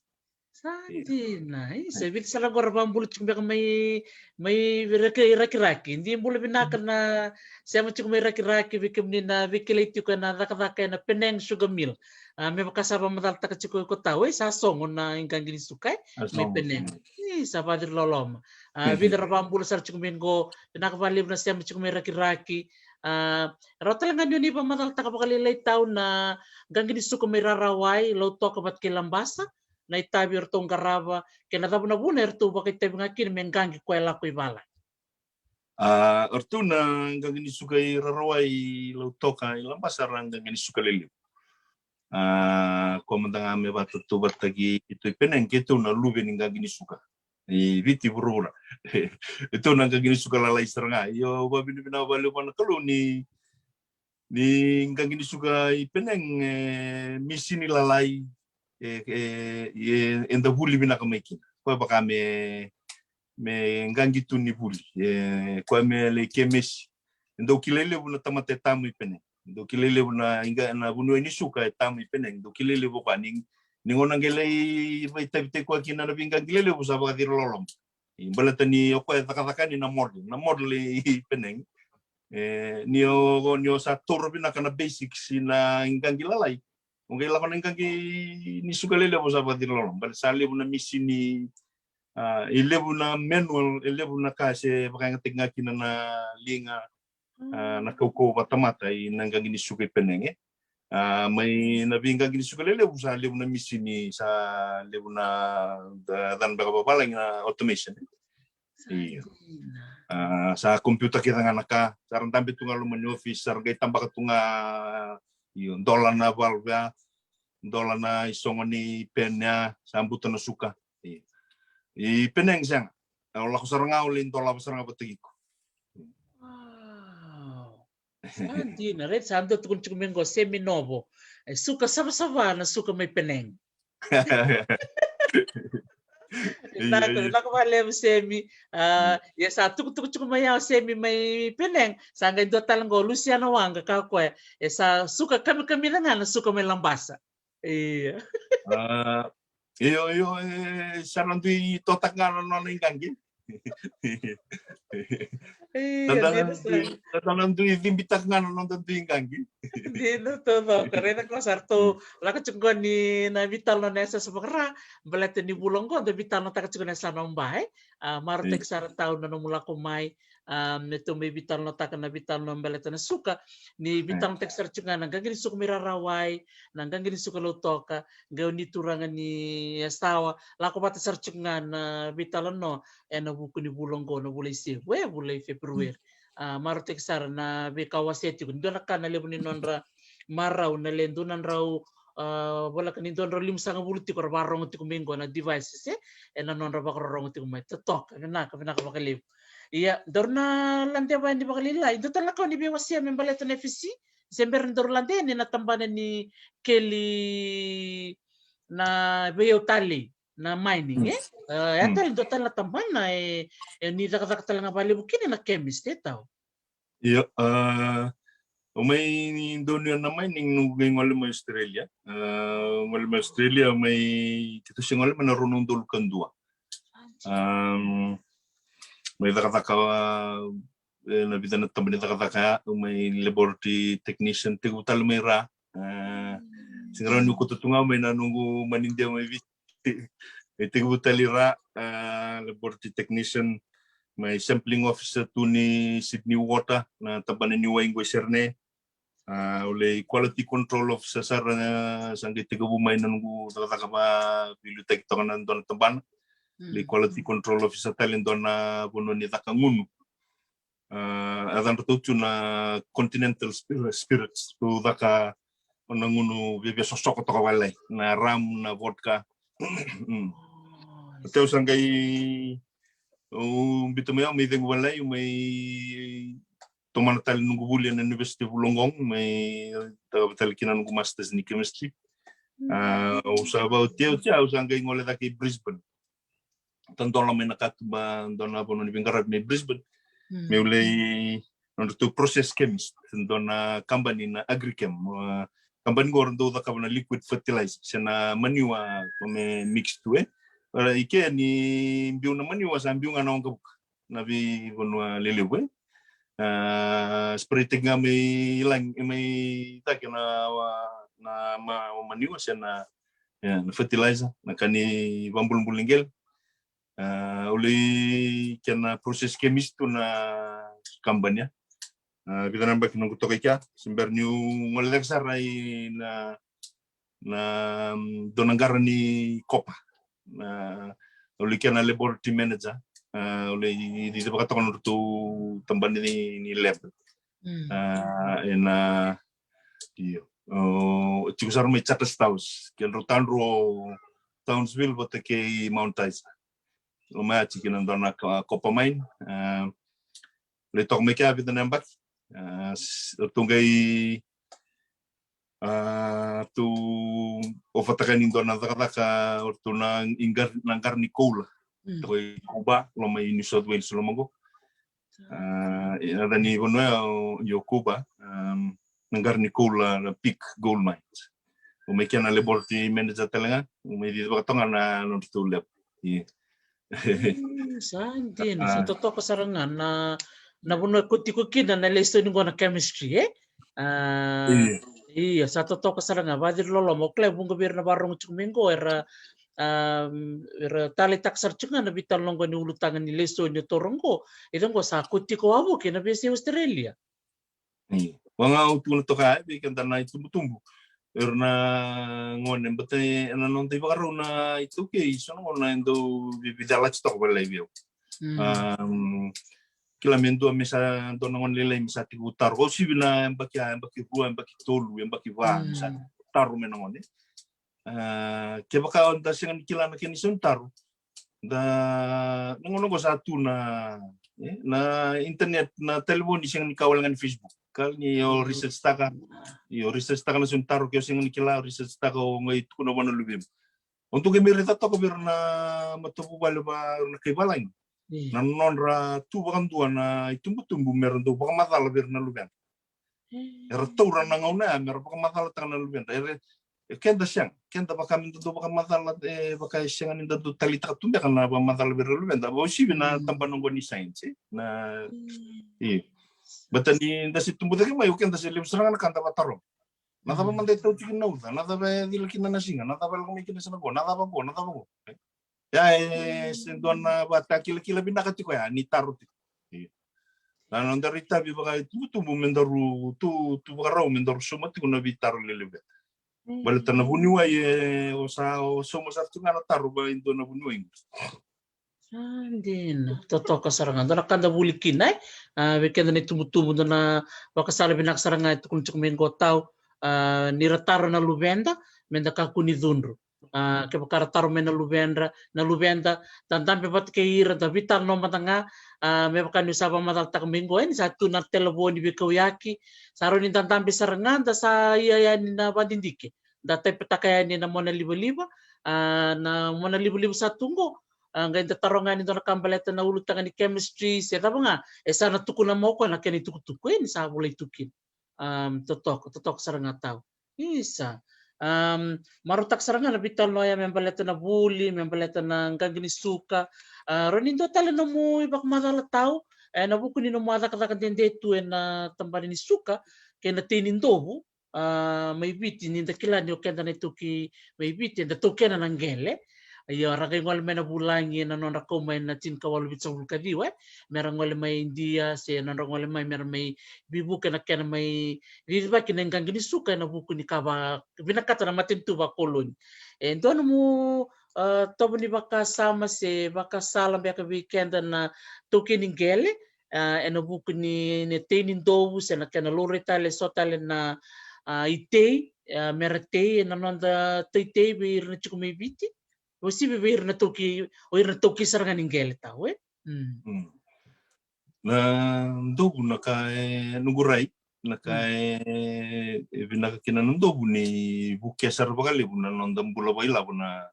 Sa dina, e, sa Viti sara qo ra vakabula tiko beka mai, mai Raki-, Rakiraki. Di bula vinaka na sema tiko mai Rakiraki, vei kemuni na veikilai tiko ena cakacaka ena Penang Sugar Mill. A, me vaka sa vakamacalataka tiko ko tau, e, sa sogo na iqaqi ni suka, e, mai Penang. E, sa vakaciri loloma. A, vica ra vakabula sara tiko mai qo, vinaka vakalevu na sema tiko mai Rakiraki. A, rawa tale ga ni o ni vakamacalataka vakalailai tau na qaqi ni suka mai Rarawai, Lautoka vata kei Labasa, na itavi eratou qarava, kei na cava na vuna eratou vakaitavi ga kina me qaqi koya lako i valagi. A, o ratou na qaqi ni suka i Rarawai, Lautoka, i Labasa ra qaqi ni suka lelevu. A, koya mada ga me vakatautauvatataki keitou i Penang, keitou na luve ni qaqi ni suka i Viti vuravura. Keitou na qaqi ni suka lalai sara ga. Io, vakavinavinaka vakalevu vua na Kalou ni ni qaqi ni suka i Penang, e, misini lalai, e, e, e, eda vuli vinaka mai kina. Koya vaka me, me qaqi tu ni vuli. E, koya me lai kemesi. E dau kilai levu na tamata e tamu i Penang. E dau kilai levu na iqa-, na vuniwai ni suka e tamu i Penang. E dau kilai levu koya ni, ni gauna qai lai vakaitavitaki koya kina na veiqaqi lelevu sa vakaciri loloma. I baleta ni o koya e cakacaka yani na model, na model i Penang. E, ni o, ni o sa taura vinaka na basics i na iqaqi lalai, o qai lako na iqaqi ni suka lelevu sa vakaciri loloma. Baleta sa levu na misini, a, e levu na manual, e levu na ka se vakayagataki ga kina na liga, a, na kaukauwa vakatamata i na qaqi ni suka i Penang, e. A, mai na veiqaqi ni suka lelevu sa levu na misini, sa levu na, da, cana beka vavalagi na automation, e. Sa dina. A, sa computer kece ga na ka, sa ra dabe tu ga loma ni office, sa ra qai tabaka tu ga, io, dola na valve ya, dola na isogo ni pen ya, sa buta na suka. Io. I Penang sega. O lako sara ga o lai dolava sara ga vata kei iko. Wow. Sa dina, right? Sa dua tukuni tiko mai qo, Semi Novo. E suka savasava na suka mai Penang. Io, io. Vinaka vakalevu, Semi. A, ia sa tukutuku tiko mai ya o Semi mai Penang. Sa qai dua tale qo, Luciana Waqa, kaya o koya, e sa suka kamikamica ga na suka mai Labasa. Io. A, io, io, e, sa na dui totaka ga na nona iqaqi. Io, dina sa. Sa na dui cibitaka ga na noda dui iqaqi. Dina taucoko, raica ko sa ratou lako tiko qo ni na veitalanoa na yasayasa vakaRa, baleta ni vula qo da veitalanoataka tiko na yasana o Ba, e. A, marautaki sara tau na nomu lako mai, a, me tou mai veitalanoataka na veitalanoa baleta na suka, ni veitalanoataki sara tiko ga na qaqi ni suka mai Rarawai, na qaqi ni suka Lautoka, qai o ni turaga ni Yasawa, lako vata sara tiko ga na veitalanoa ena vuku ni vula oqo, na vula i Sevu, e, vula i Feperueri. A, marautaki sara na veika wasea tiko, ni dua na ka na levu ni nodra marau, na le dua na drau, a, voleka ni dua na drau limasagavulu tiko ra vakarogo tiko mai qo na devices, e, ena nodra vakarorogo tiko mai. Totoka, vinaka, vinaka vakalevu. Ia, daru na ladeva yani vakalailai, dua tale na ka o ni veiwasea me baleta na F S C, se bera ni daru ladea yani na tabana ni keli na veiyau talei, na mining, e? A, ya tale dua tale na tabana e, e ni cakacaka tale ga vakalevu kina na chemist, e tau? Io, a, au mai donuya na mining noqu qai gole mai Australia. A, gole mai Australia, mai, keitou se gole mai na rua na udolu ka dua. Am, mai cakacaka, e, na vica na tabana ni cakacaka ya, au mai laboratory technician, tekivu tale mai ra. A, sega rawa niu kauta tu ga mai na noqu manidia mai Viti. E tekivu tale i ra, a, laboratory technician, mai sampling officer tu ni Sydney Water, na tabana ni wai qo i Sydney. A, au lai quality control officer sara, a, sa qai tekivu mai na noqu cakacaka vakaveiliutaki toka na dua na tabana. Lai quality control officer tale e dua na vanua ni caka gunu. A, yacadratou tu na Continental Spir-, Spirits, tou caka na gunu viavia sosoko toka vale, na rum, na vodka. Mm. Oti au sa qai, au biuta mai au mai cegu vale, au mai tomana tale noqu vuli ena University of Wollongong, mai cakava tale kina noqu masters ni chemistry. A, au sa vakaoti au, oti au sa qai gole cake i Brisbane. Tadola mai na katuba, dua na vanua ni veiqaravi mai Brisbane. Mm. Meu lai, nodratou process chemist, dua na kabani na Agrichem. A, kabani qo era dau cakava na liquid fertilizer, se na maniwa me mix tu, e. Ora i ke ni biu na maniwa, sa biu ga na waqavuka na veivanua lelevu, e. A, spray taki ga mai lagi, mai cake na, na ma-, maniwa se na, e, na fertilizer, na ka ni vabulubulu ni qele. A, au lai kena process chemist tu na kabani ya. A, vica na yabaki noqu toka i kea, se bera niu gole cake sara i na, na, mm, dua na qara ni kopa. Na, au lai kena laboratory manager. A, au lai cici vakatoka nodratou tabana ni, ni lab. Mm. A, ena, io. O, tiko sara mai Charters Towers, kedrau tadru o Townsville vata kei Mount Isa. Loma ya tiko na dua na ka-, copper mine. A, lai toka mai kea vica na yabaki. A, s-, ratou qai, a, tou ofataka ni dua na cakacaka, o ratou na iqar-, na qara ni koula. Mm. Toka i Kuba, loma i New South Wales, loma qo. A, e, na yaca ni vanua ya o, io Kuba, um, na qara ni koula na Peak Gold Mines. Au mai kena laboratory manager tale ga, au mai cici vakatoka ga na nodratou lab. Io. Mm, sa dina, sa totoka sara ga na, na vanua ko tiko kina na lesoni qo na chemistry, e? A, io, sa totoka sara ga, vakaciri loloma, o kila e vuqa vei ira na vakarorogo tiko mai qo, era, a, era taleitaka sara tiko ga na veitalanoa qo ni ulutaga ni lesoni o toro qo, ira qo sa ko tiko wavoki ena veiyasai Australia. Io. Vaka ga au tukuna toka ya, vei keda na itubutubu. Era na gone, baleta ena noda ivakarau na iTaukei, so na gauna e dau vei-, veicalati toka vakalailai vei au. Mm. Um, kila me dua me sa, dua na gone lailai me sa tekivu taro. Au sivi na yabaki ya, yabaki rua, yabaki tolu, yabaki va, me sa taro mai na gone. A, kevaka da sega ni kila na kena isau ni taro, da, na gauna qo sa tu na, e, na internet, na talevoni, sega ni ka wale ga ni Facebook. Ka ni o research taka, io, research taka na isau ni taro, ke o sega ni kila, o research taka, o qai tukuna vua na luvemu. O dou qai mai raica toka vei ira na matavuvale va, ira na kai valagi. Io. Na nodra tu vakadua na itubutubu me ra dau vakamacala vei ira na luvedra. Era taura na gauna ya me ra vakamacalataka na luvedra. Era, e, keda sega, keda vaka me da dau vakamacala, e, vaka e sega ni da dau taleitaka tu beka na vakamacala vei ira na luveda. Vakauasivi na tabana oqo ni science, e? Na, io. Baleta ni da se tubu cake mai, o keda se levu sara ga na ka da vakataroga. Na cava mada e tau tiko na uca, na cava e cila kina na siga, na cava e lako mai kina sa na qo, na cava qo, na cava qo. E? Ya e se dua na vakatakilakila vinaka tiko ya ni taro tiko. Io. Na noda itavi vakaitubutubu me daru tu, tu vakarau me daru sauma tiko na veitaro lelevu. Baleta na vuniwai e, o sa, o sauma sara tiko ga na taro vaka e dua na vuniwai. Sa dina, totoka sara ga. Dua na ka da vuli kina, e? A, vei keda na itubutubu, dua na vakasala vinaka sara ga e tukuna tiko mai qo Tau, a, ni ra taro na luveda, me da kakua ni cudru. A, kevaka ra taro mai na luvedra, na luveda, da dabe vata kei ira, da veitalanoa mada ga, a, me vaka niu sa vakamacalataka mai qo, e, ni sa tu na talevoni veikauyaki, sa rawa ni da dabe sara ga, da sa ia yani na vakadidike. Da taipataka yani na mona livaliva, a, na mona livaliva sa tu qo, a, qai da taroga yani dua na ka baleta na ulutaga ni chemistry, se cava ga, e sa na tukuna mai o koya na kena itukutuku, e, ni sa volai tu kina. Am, totoka, totoka sara ga Tau. Isa. Am, marautaka sara ga na veitalanoa ya me baleta na vuli, me baleta na qaqi ni suka. A, rawa ni dua tale nomu ivakamacala Tau, e, ena vuku ni nomu a cakacaka dede tu ena tabana ni suka, kei na tei ni dovu, a, mai Viti, ni da kila ni o keda na iTaukei mai Viti, eda taukena na qele. Ia, ra qai gole mai na vulagi ena nodra kau mai na tinikawalu vitusagavulu ka ciwa, e, me ra gole mai Idia, se nodra gole mai me ra mai veivuke na kena mai cicivaki na iqaqi ni suka ena vuku ni ka va, vinakata na matanitu vakoloni. E dua nomu a, tovo ni vakasama se vakasala beka vei keda na taukei ni qele, a, ena vuku ni, ni tei ni dovu se na kena laurai tale so tale na, a, itei, a, mera tei ena noda teitei vei ira na tiko mai Viti. O sivi vei ira na taukei, o ira na taukei sara ga ni qele tau, e? Mm. Mm. Na dovu na ka e noqu rai, na ka e, e vinaka kina na dovu ni vukea sara vakalevu na noda bula vakailavo na,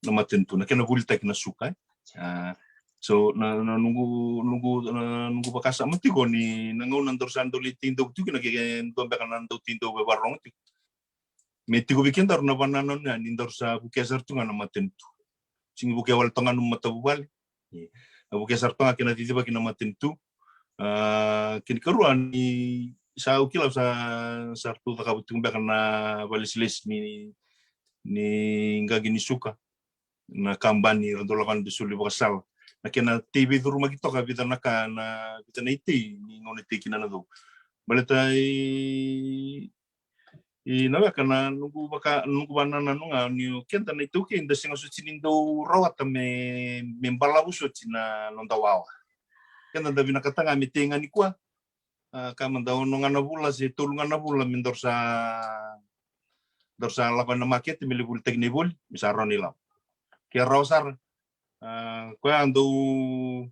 na matanitu, na kena volitaki na suka, e. A, so na, na noqu, noqu, na noqu vakasama tiko ni na gauna daru sa dau lai tei dovu tiko kina ke, ke dua beka na dau tei dovu e vakarogo tiko. Me tiko vei kedaru na vanananu ya ni daru sa vukea sara tu ga na matanitu. Sigi vukea wale toga na matavuvale. Ia. Na vukea sara toga kena cicivaki na matanitu. A, kena karua ni sa au kila sa, sa ratou cakava tiko beka na valesilesi ni, ni qaqi ni suka. Na kabani ra dau lako yani dau soli vakasala. Na kena tei veicurumaki toka vica na ka na vica na itei ni gauna tei kina na dovu. Baleta i, i na weka na noqu vaka, noqu vanananu ga ni o keda na itaukei da sega soti ni dau rawata me, me balavu soti na noda wawa. Keda da vinakata ga me tei ga nikua, a, ka mada ono ga na vula se tolu ga na vula me daru sa, daru sa lako ena makete me lai volitaki na ivoli, me sa rawa ni lako. Ke rawa sara. A, koya dau,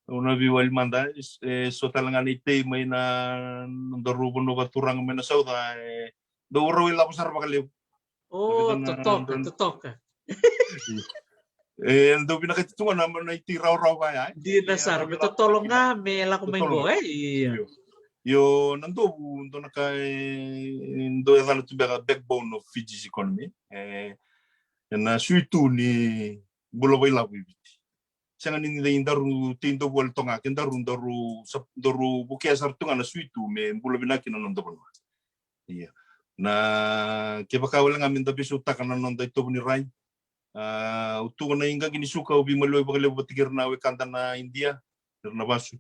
au na veiwali mada, e, so tale ga na itei mai na, na daru vanua vakaturaga mai na sauca, e, dau rau ilavo sara vakalevu. O, totoka, totoka. E, dau vinakati tu ga na, na itei rawarawa vaya, e. Dina sara, me totolo ga, me lako mai qo, e? Io. Io, na dovu, dua na ka, e, dau yacana tu beka backbone of Fiji's economy. E, ena sui tu ni bula vakailavo i Viti. Sega ni da daru tei dovu wale toga, ke daru, daru, sa, daru vukea sara tu ga na sui tu me bula vinaka kina na noda vanua. Ia. Na, kevaka wale ga me da veisautaka na noda itovo ni rai. A, au tukuna i qaqi ni suka, au veimaliwai vakalevu vata kei ira na wekada na Idia, ira na vasu.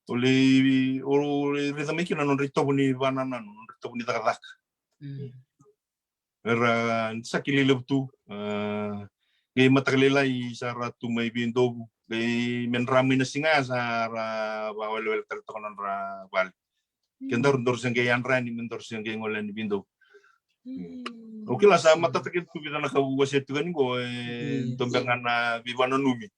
O lai, o lai raica mai kina na nodra itovo ni vanananu, nodra itovo ni cakacaka. Mm. Era sa kilai levu tu, a, qai mataka lailai sa ra tu mai veidovu, qai me dra mai na siga ya sa ra vakawelewele tale toka na nodra vale. Kedaru daru se qai yadra yani me daru se qai gole yani veidovu. Mm. Au kila sa matata kece tu vica na ka au wasea tiko yani qo, e, dua beka ga na veivananumi.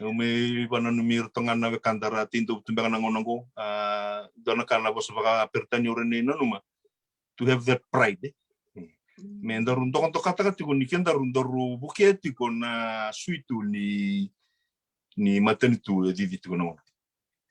Au mai vananumi iratou ga na wekada ra tei dovu tu beka na gauna qo. A, dua na ka na vosa vakaperitania au rawa ni nanuma. To have that pride, e. Mm. Me daru dokadokataka tiko ni kedaru daru vukea tiko na sui tu ni, ni matanitu e cici tiko na gauna.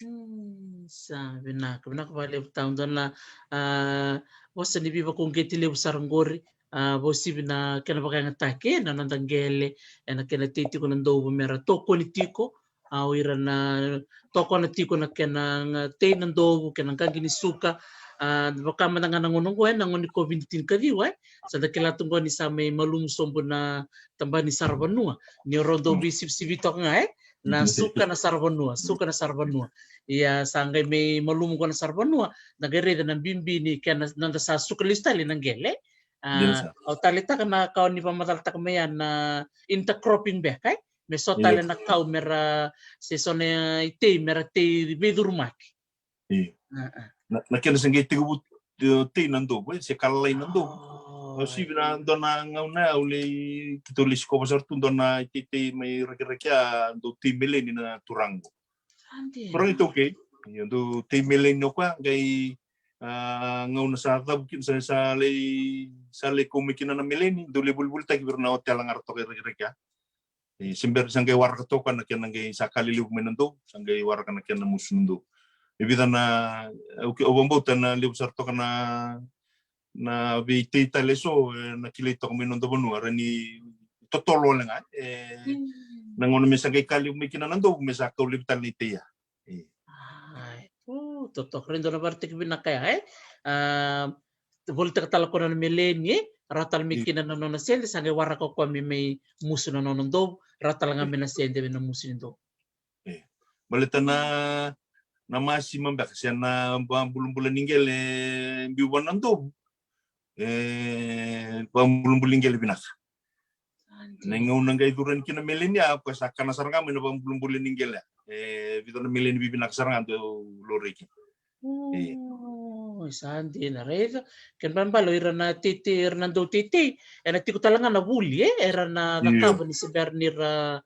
Mm, sa vinaka, vinaka vakalevu tau. Dua na, a, vosa ni veivakauqeti levu sara qori, a, vakauasivi na kena vakayagataki, e, na noda qele, ena kena tei tiko na dovu mera tokoni tiko, a, o ira na tokona tiko na kena, a, tei na dovu, kena qaqi ni suka, a, vaka mada ga na gauna qo, e, na gauna ni COVID tinikaciwa, e. Sa da kila tu qo ni sa mai malumu sobu na tabana ni saravanua. Ni o rau dau veisivisivi toka ga, e. Na suka na saravanua, suka na saravanua. Ia sa qai mai malumu qo na saravanua, da qai raica na bibi ni kena, na noda sa suka lesu tale na qele. A, au taleitaka na ka o ni vakamacalataka mai ya na intercropping beka, e? Me so tale na kau mera, se so na itei mera tei veicurumaki. Io. A, a. Na, na kena se qai tekivu, e, tei na dovu, e, se ka lalai na dovu. O, au sivi na dua na gauna au lai, keitou lai sikova sara tu dua na iteitei mai Rakiraki, a dau tei meleni na turaga qo. Sa dina. Turaga iTaukei. Io, dau tei meleni o koya, qai, a, gauna sa cavu kina, sa, sa lai, sa lai kau mai kina na meleni, dau lai volivolitaki vei ira na otela ga ra toka i Rakiraki, a. E, se bera sa qai waraka toka na kena qai sa ka lelevu mai na dovu, sa qai waraka na kena musu na dovu. E vica na, au ke, au vakabauta na levu sara toka na, na veitei tale eso, e, na kilai toka mai noda vanua, ra ni totolo wale ga, e, na gauna me sa qai ka levu mai kina na dovu, me sa kau levu tale na itei ya. E. Ai, o, totoka, rairai dua na varaitaki vinaka ya, e? A, volitaka tale o koya na meleni, e? Rawa tale mai kina na nona sede, sa qai waraka o koya me mai musu na nona dovu, rawa tale ga me na sede me na musu ni dovu. E. Baleta na, na masima beka, se na vakabulabula ni qele biu vua na dovu. E, vakabulabula ni qele vinaka. Na gauna qai curu yani kina na meleni ya, ko sa kana sara ga mai na vakabulabula ni qele. E vica na meleni vivinaka sara ga dau laurai kina. E. Sa dina, raica. Kena ibalebale o ira na teitei, ira na dau teitei, ena tiko tale ga na vuli, e, era na cakava ni se bera ni ra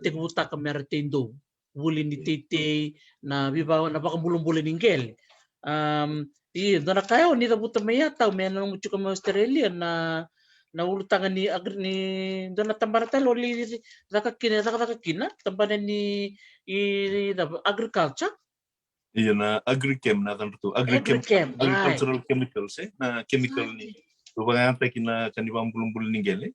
tekivutaka me ra teidou. Vuli ni teitei, na viva, na vakabulabula ni qele. Ia dua na ka e o ni cavuta mai ya tau me na nomu tiko mai Australia, na, na ulutaga ni agri, ni dua na tabana tale o lai caka kina, cakacaka kina, tabana ni, i, agriculture. Ia na Agrichem na yacadra tu. Agrichem, agricultural chemicals, e, na chemical ni, vakayagataki na ka ni vakabulabula ni qele.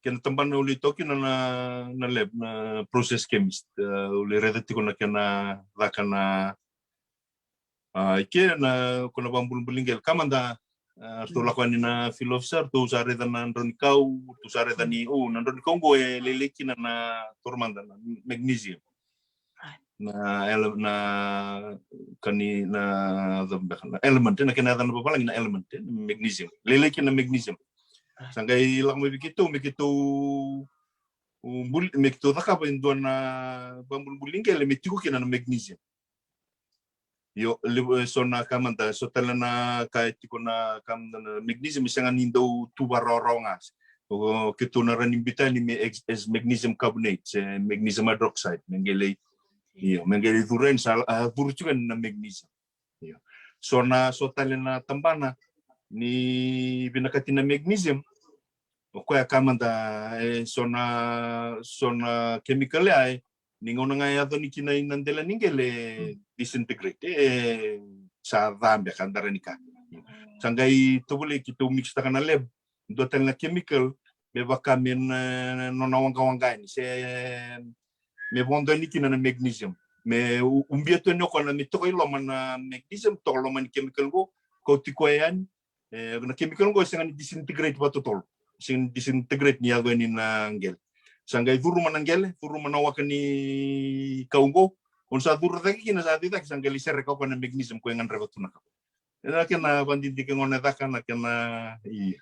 Kena tabana au lai toka kina na, na lab, na process chemist. Au lai raica tiko na kena caka na, a, i ke na, ko na vakabulabula ni qele. Ka mada, a, ratou lako yani na field officer, ratou sa raica na drau ni kau, ratou sa raica ni, o, na drau ni kau qo e lailai kina na, taura mada na magnesium. Na ele-, na ka ni, na cava beka, na element, na kena yaca na vavalagi na element, e, na magnesium. Lailai kina na magnesium. Sa qai lako mai vei keitou, me keitou, u, buli, me keitou cakava e dua na vakabulabula ni qele me tiko kina na magnesium. Io, levu, e, so na ka mada, so tale na ka e tiko na ka mada na magnesium, e sega ni dau tu vakarawarawa ga. O keitou na rawa ni biuta yani me ex-, as magnesium carbonate, se magnesium hydroxide, me qai lai, io, me qai lai curu yani sa, a, curu tiko yani na magnesium. Io. So na, so tale na tabana ni vinakati na magnesium, o koya ka mada, e, so na, so na chemical ya, e, ni gauna ga e yaco yani kina ina dela ni qele, disintegrate, e, sa ca beka, dara ni ka. Sa qai tovolei keitou mix taka na lab, dua tale na chemical, me vaka me na, nona waqawaqa yani, se me vodo yani kina na magnesium. Me u-, ubia tu yani o koya na, me toka i loma na magnesium, toka loma ni chemical qo, kauti koya yani, e, na chemical qo e sega ni disintegrate vakatotolo. Sega ni disintegrate ni yaco yani na qele. Sa qai curuma na qele, curuma na waka ni kau qo. O ni sa curu cake kina, sa curu cake, sa qai lai sereka o koya na magnesium ko e gadreva tu na kau. E na kena vakadidike gona e caka na kena, ia.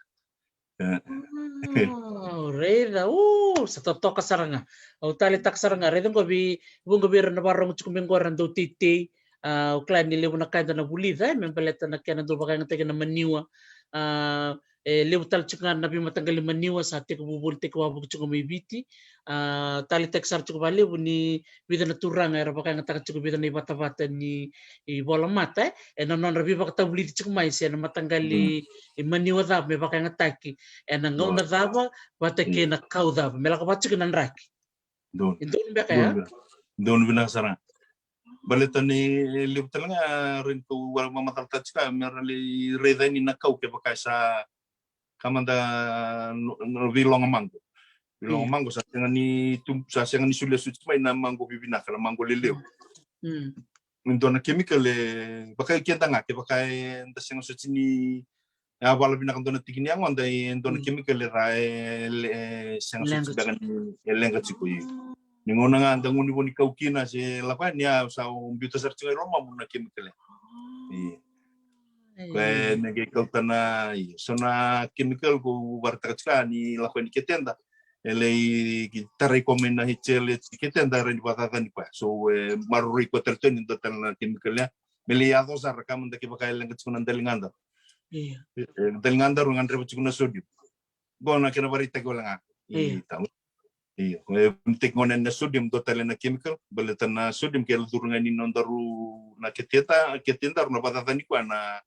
E. O, raica, o, sa totoka sara ga. Au taleitaka sara ga, raica qo vei, vuqa vei ira na vakarorogo tiko mai qo era dau teitei, a, au kila ni levu na ka eda na vulica, e, me baleta na kena dau vakayagataki na maniwa, a, e, levu tale tiko ga na veimataqali maniwa sa tekivu volitaki wavoki tiko mai Viti, a, taleitaki sara tiko vakalevu ni vica na turaga era vakayagataka tiko vica na ivatavata ni, i volamata, e, e na nodra veivakatavulici tiko mai se na mataqali, i maniwa cava me vakayagataki, e na gauna cava, vata kei na kau cava, me lako vata tiko na draki. Donu. E donu beka ya? Donu vinaka sara. Baleta ni levu tale ga, e, rawa ni kau vakamacalataka tiko, me ra lai raica yani na kau kevaka e sa ka mada no, no veiloga maqo. Veiloga maqo sa sega ni tu, sa sega ni solia soti mai na maqo vivinaka, na maqo lelevu. E dua na chemical e vaka i keda ga, kevaka eda sega soti ni, e, a vala vinaka dua na tiki ni yagoda, e dua na chemical e ra e, e sega soti beka ni, e leqa tiko, io. Ni gauna ga da gunu vo ni kau kina se lako yani, a, sa biuta sara tiko i lomamu na chemical. Io. Koya me qai kauta na, io, so na chemical ko vakaraitaka tiko ni lako yani keteda. E lai tarai koya mai na H L H keteda, rawa ni vakacacani koya. So e maroroi koya tale tu yani dua tale na chemical ya. Me lai yaco sara ka mada kevaka e leqa tiko na daligadaru. Io. E, e, daligadaru e gadreva tiko na sodium. Qo na kena vakaraitaki wale ga. Io. Io, e vunitaki gona na sodium, dua tale na chemical, baleta na sodium ke curu ga ni nodaru na keteda, ketedaru na vakacacani koya na,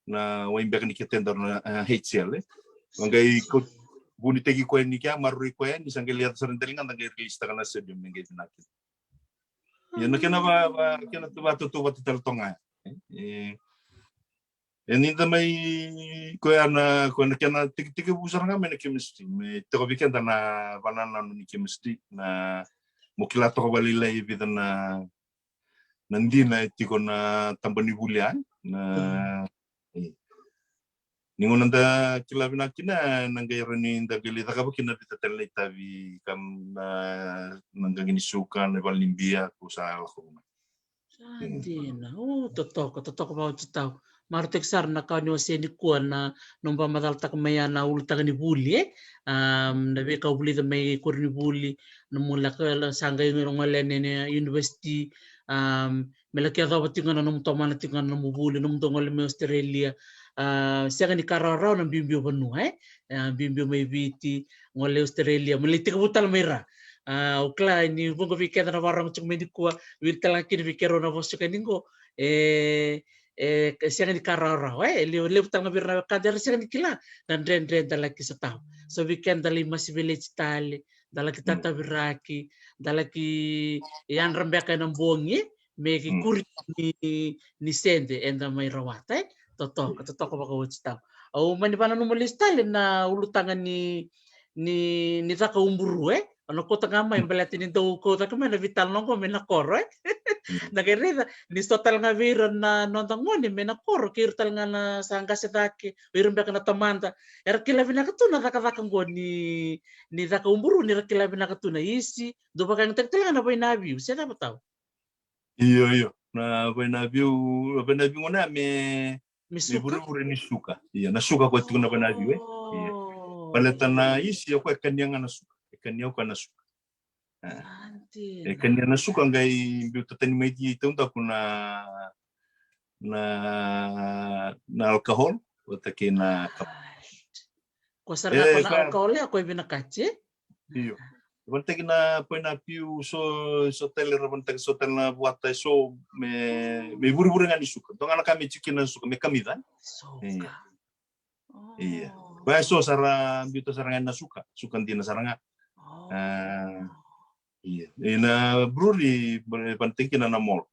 na wai beka ni ketedaru na, e, H L, e. Sa qai vunitaki koya ni kea, maroroi koya ni sa qai lai yaco sara na daligada, qai release taka na sodium, me qai vinaka. Ia na kena va, va, kena tu vakatautauvata tale toka ga. E, e, E ni da mai, koya na, koya na kena tekitekivu sara ga mai na chemistry. Me tiko vei keda na vanananu ni chemistry, na mo kila toka vakalailai e vica na, na dina e tiko na taba ni vuli ya, na, e. Ni gauna da kila vinaka kina, na qai rawa ni da qai lai cakava kina vica tale na itavi, ka na, na qaqi ni suka, na vale ni bia, ko sa lako mai. Sa dina. O, totoka, totoka vakaoti tau. Marautaki sara na ka ni wasea nikua na nomu vakamacalataka mai ya na ulutaga ni vuli, e? Um, na veika o vulica mai koronivuli, na mulaka sa qai gole na university, um, me laki yacova tiko ga na nomu tomana tiko ga na nomu vuli, nomu dau gole mai Australia. A, sega ni ka rawarawa na biubiu vanua, e? A, biubiu mai Viti, gole Australia, me lai tekivu tale mai ra. A, au kila ni vuqa vei keda na vakarorogo tiko mai nikua, vili tale ga kina vei keirau na vosa ka ni qo, e, e, sega ni ka rawarawa, e? Levu, levu tale ga vei ira na wekada era sega ni kila na dredre da laki sotava. So vei keda da lai masi veleti tale, da laki tataviraki, da laki yadra beka ena bogi, me ikuri ni, ni sede eda mai rawata, e? Totoka, totoka vakaoti tau. Au mani vananuma lesu tale na ulutaga ni, ni, ni caka uburu, e? O na kauta ga mai baleta ni dau kau cake mai na veitalanoa qo mai na koro, e? Na qai raica ni so tale ga vei ira na noda gone mai na koro, kei ira tale ga na sa qase cake, o ira beka na tamada. Era kila vinaka tu na cakacaka qo ni, ni caka uburu, ni ra kila vinaka tu na isi, dau vakayagataki tale ga na vainaviu, se cava tau? Io, io. Na vainaviu, vainaviu gona me, me vurevure ni suka. Io, na suka koya tiko na vainaviu, e? Io. Baleta na isi, o koya e kania ga na suka. E kania o koya na suka. E kania na suka qai biu tatani mai ti taudaku na, na, na alcohol, vata kei na kap-, ko sara ga ko na alcohol, e, ko e vinakati, e? Io. Vanataki na painapiu, so, so tale ra vanataki, so tale na vuata, so me, me vurevure ga ni suka. Dua ga na ka me tiko kina na suka, me kamica. Suka. Ia. Koya so sa ra biuta sara ga na suka, suka dina sara ga. Ia. Ena brewery, vanataki kina na malt.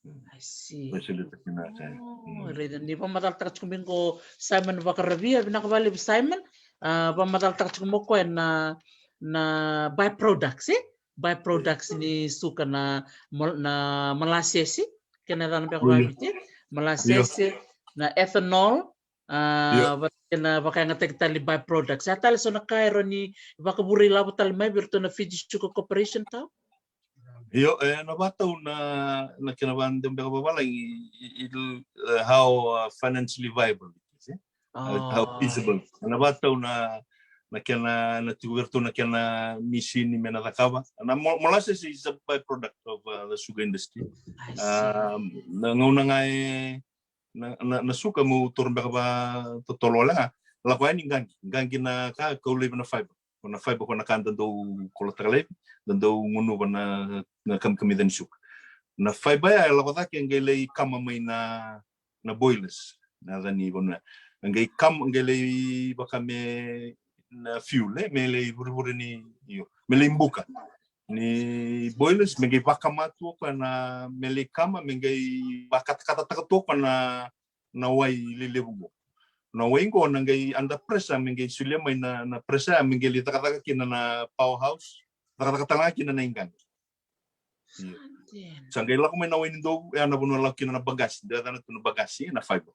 I see. Raica ni vakamacalataka tiko mai qo Simon Vakaravia, vinaka vakalevu Simon. A, vakamacalataka tiko mai o koya na, na byproducts, e? Byproducts ni suka na, na molasses, kena yacana beka vakaviti, molasses, na ethanol, a, vata kei na vakayagataki tale byproducts. A tale so na ka e rawa ni vakavure ilavo tale mai vei iratou na Fiji Sugar Corporation tau? Io, e, na vatau na, na kena vadebeka vavalagi, i, i, e, how, uh, financially viable it is, e? How, how feasible. Na vatau na, na kena, na tiko vei iratou na kena misini me na cakava. Na mo-, molasses is a byproduct of, uh, the sugar industry. Na gauna ga e, na, na, na suka meu taura beka vakatotolo wale ga. Lako yani qaqi, qaqi na ka kau laivi na fiber. Ko na fiber ko na ka da dau kolotaka laivi, da dau gunuva na, na kamikamica ni suka. Na fiber ya e lako cake e qai lai kama mai na, na boilers, na yaca ni vanua. E qai kama, e qai lai vaka me na fuel, e, me lai vurevure ni, io, me lai buka ni boilers, me qai vakama tu o koya na, me lai kama, me qai vakatakatataka tu o koya na, na wai lelevu qo. Na wai qo na qai under pressure, me qai solia mai na, na pressure, me qai lai cakacaka kina na powerhouse, cakacaka tale ga kina na iqaqi. Io. Sa qai lako mai na wai ni dovu, e, na vanua lako kina na bagasi, da yacana tu na bagasi, na fiber.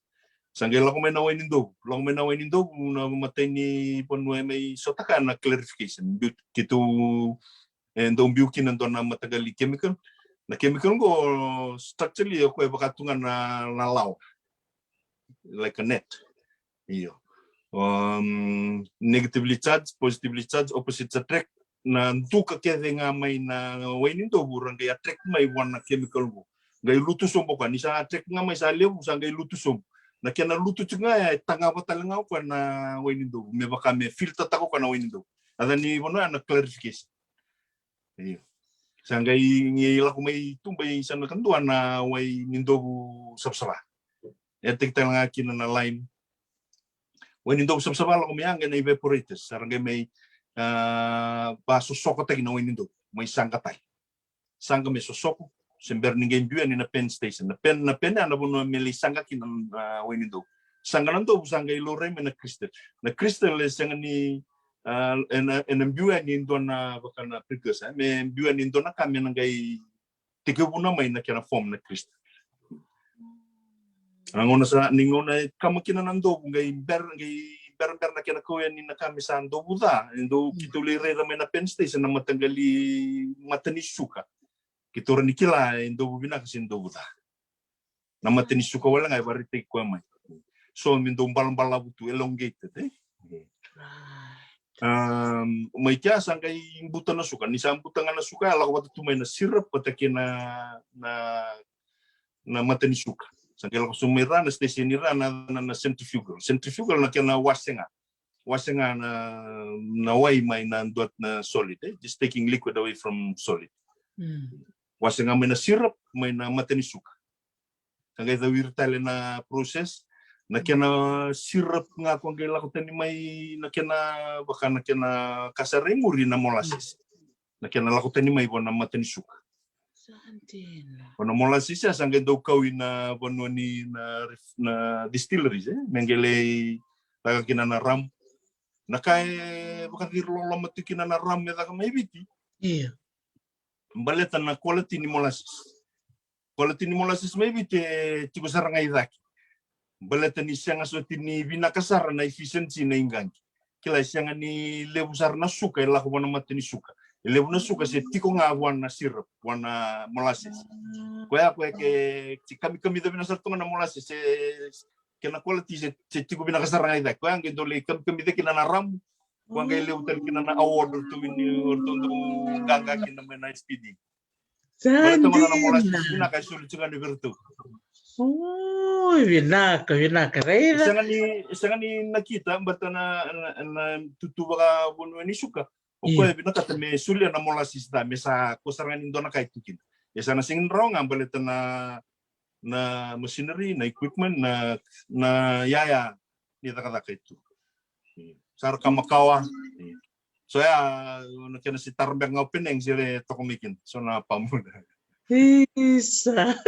Sa qai lako mai na wai ni dovu, lako mai na wai ni dovu, na matai ni vanua e mai sotaka na clarification. Biu, keitou, e, dau biu kina dua na mataqali chemical. Na chemical qo structurally o koya e vaka tu ga na, na lawa. Like a net. Io. Um, negatively charged, positively charged, opposites attract. Na duka kece ga mai na wai ni dovu ra qai attract mai vua na chemical qo. Qai lutu sobu o koya, ni sa attract ga mai sa levu, sa qai lutu sobu. Na kena lutu tiko ga ya e tagava tale ga o koya na wai ni dovu, me vaka me filter taka o koya na wai ni dovu. A yaca ni vanua ya na clarification. Io. Sa qai, qai lako mai tu bai sa na kadua na wai ni dovu savasava. E teki tale ga kina na lime. Wai ni dovu savasava lako mai ya qai na evaporators. Sa ra qai mai, a, vasosokotaki na wai ni dovu. Mai saqa tale. Saqa me sosoko. Se bera ni qai biu yani na pen station. Na pen, na pen ya na vanua me lai saqa kina na wai ni dovu. Saqa na dovu, sa qai laurai mai na crystal. Na crystal e sega ni, a, ena, ena biu yani e dua na vaka na precursor, me biu yani e dua na ka me na qai tekivuna mai na kena form na crystal. Na gauna sa, ni gauna e kama kina na dovu, qai bera, qai berabera na kena kau yani na ka me sa dovu ca, e dau keitou lai raica mai na pen station na mataqali mata ni suka. Keitou rawa ni kila e dovu vinaka se dovu ca. Na mata ni suka wale ga e vakaraitaki koya mai. So me dau balabalavu tu, elongated, e. Right. Um, mai kea sa qai buta na suka, ni sa buta ga na suka ya, lako vata tu mai na syrup vata kei na, na, na mata ni suka. Sa qai lako sobu mai ra na station i ra na, na, na centrifugal. Centrifugal na kena wase ga. Wase ga na, na wai mai na dua na solid, e? Just taking liquid away from solid. Mm. Wase ga mai na syrup, mai na mata ni suka. Sa qai cawiri tale na process. Na kena syrup ga ko qai lako tani mai, na kena, vaka na kena ka sara i muri na molasses. Na kena lako tani mai vua na mata ni suka. Sa dina. Vua na molasses ya sa qai dau kau i na vanua ni na ref-, na distilleries, e? Me qai lai caka kina na rum. Na ka e vakaciri loloma tu kina na rum e caka mai Viti. Io. Baleta na quality ni molasses. Quality ni molasses mai Viti e tiko sara ga i cake. Baleta ni sega soti ni vinaka sara na efficiency na iqaqi. Kila e sega ni levu sara na suka e lako vua na mata ni suka. E levu na suka se tiko ga vua na syrup, vua na molasses. Koya koya ke, ke kamikamica vinaka sara tu ga na molasses, se, kena quality se, se tiko vinaka sara ga i cake. Koya qai dau lai kamikamica kina na rum. Koya qai levu tale kina na award o ratou wini, o ratou dau qaqa kina mai na S P D. Baleta ga na molasses vinaka e soli tiko ga ni vei ratou. Oi, vinaka, vinaka. Raica. Sega ni, sega ni nakita, baleta na, na, na tutu vakavanua ni suka. O koya e vinakata me solia na molasses ca, me sa ko sara ga ni dua na ka e tu kina. E sa na sega ni rawa ga baleta na, na machinery, na equipment, na, na yaya ni cakacaka e tu. Sa ra ka makawa. So ya, na kena se tara beka ga o Penang se le toka mai kina. So na pamuna. Isa.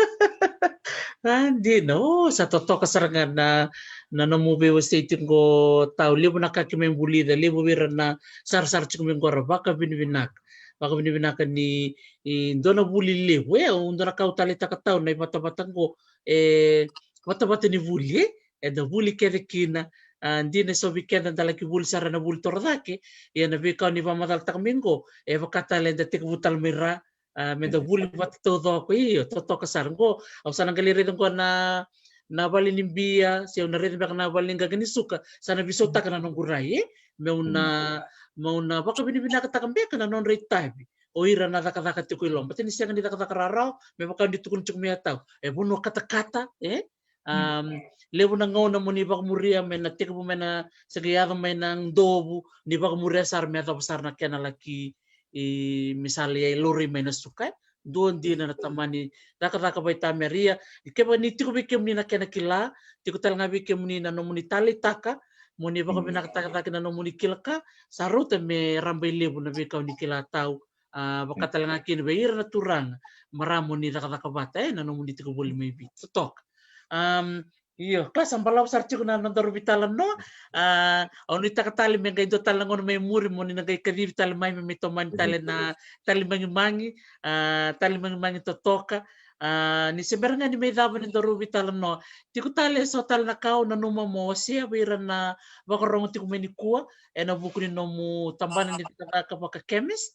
A dina, o, sa totoka sara ga na, na nomu veiwasei tiko qo Tau. Levu na ka keimami vulica, levu vei ira na sarasara tiko mai qo ra vakavinavinaka. Vakavinavinaka ni, i, dua na vuli levu, e, au dua na ka au taleitaka Tau na ivatavata qo, e, vatavata ni vuli, e, eda vuli kece kina, a, dina e so vei keda da laki vuli sara na vuli torocake, ia na veikau ni vakamacalataka mai qo, e vaka tale eda tekivu tale mai ra, a, meda vuli vata taucoko, io, totoka sara qo, au sa na qai lai raica qo na, na vale ni bia, se au na raica beka na vale ni qaqa ni suka, sa na veisautaka na noqu rai, e? Meu na, meu na vakavinavinakataka beka na nodra itavi. O ira na cakacaka tiko i loma. Baleta ni sega ni cakacaka rawarawa, me vaka ni tukuna tiko mai o Tau. E vanua katakata, e? Um, levu na gauna mo ni vakamuria, me na tekivu me na, se qai yaco mai na dovu, ni vakamuria sara me yacova sara na kena laki, i, me sa lai laurai mai na suka, e? Dua dina na tamani cakacaka vaitamera. Ia, kevaka ni tiko vei kemuni na kena kila, tiko tale ga vei kemuni na nomuni taleitaka, mo ni vakavinakataka cake na nomuni kila ka, sa rauta me rabailevu na veikau ni kila Tau, a, vaka tale ga kina vei ira na turaga, marama ni cakacaka vata, e, na nomuni tiko voli mai Viti. Totoka. Um, io, kila sa balavu sara tiko na nodaru veitalanoa, a, au nuitaka tale me qai dua tale na gauna mai muri, mo ni na qai kacivi tale mai me mai tomani tale na tali magimagi, a, tali magimagi totoka, a, ni se bera ga ni mai cava ni daru veitalanoa. Tiko tale e so tale na ka o nanuma mo wasea vei ira na vakarogo tiko mai nikua, ena vuku ni nomu tabana ni cakacaka vaka chemist?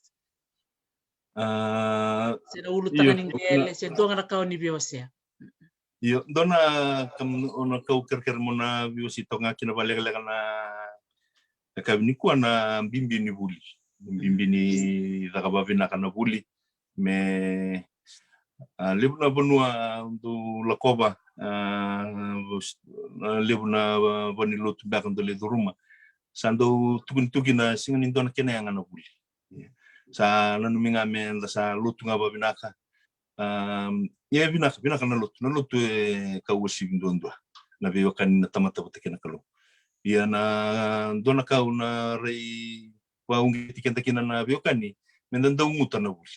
A, se na ulutaga ni qele, se dua ga na ka o ni via wasea. Io, dua na ka, o na kau kerekere mo na veiwasei toka ga kina vakalekaleka na, na ka nikua na bibi ni vuli. Bibi ni caka vavinaka na vuli. Me, a, levu na vanua dau lakova, a, levu na vanilotu beka dau lai curuma. Sa dau tukuni tu kina sega ni dua na kena yaga na vuli. Sa nanumi ga me da sa lotu ga vavinaka. Um, ia vinaka, vinaka na lotu. Na lotu e kau uasivi duadua. Na veiwekani na tamata vata kei na Kalou. Ia na dua na ka au na rai vakauqeti keda kina na veiwekani, me da dau guta na vuli.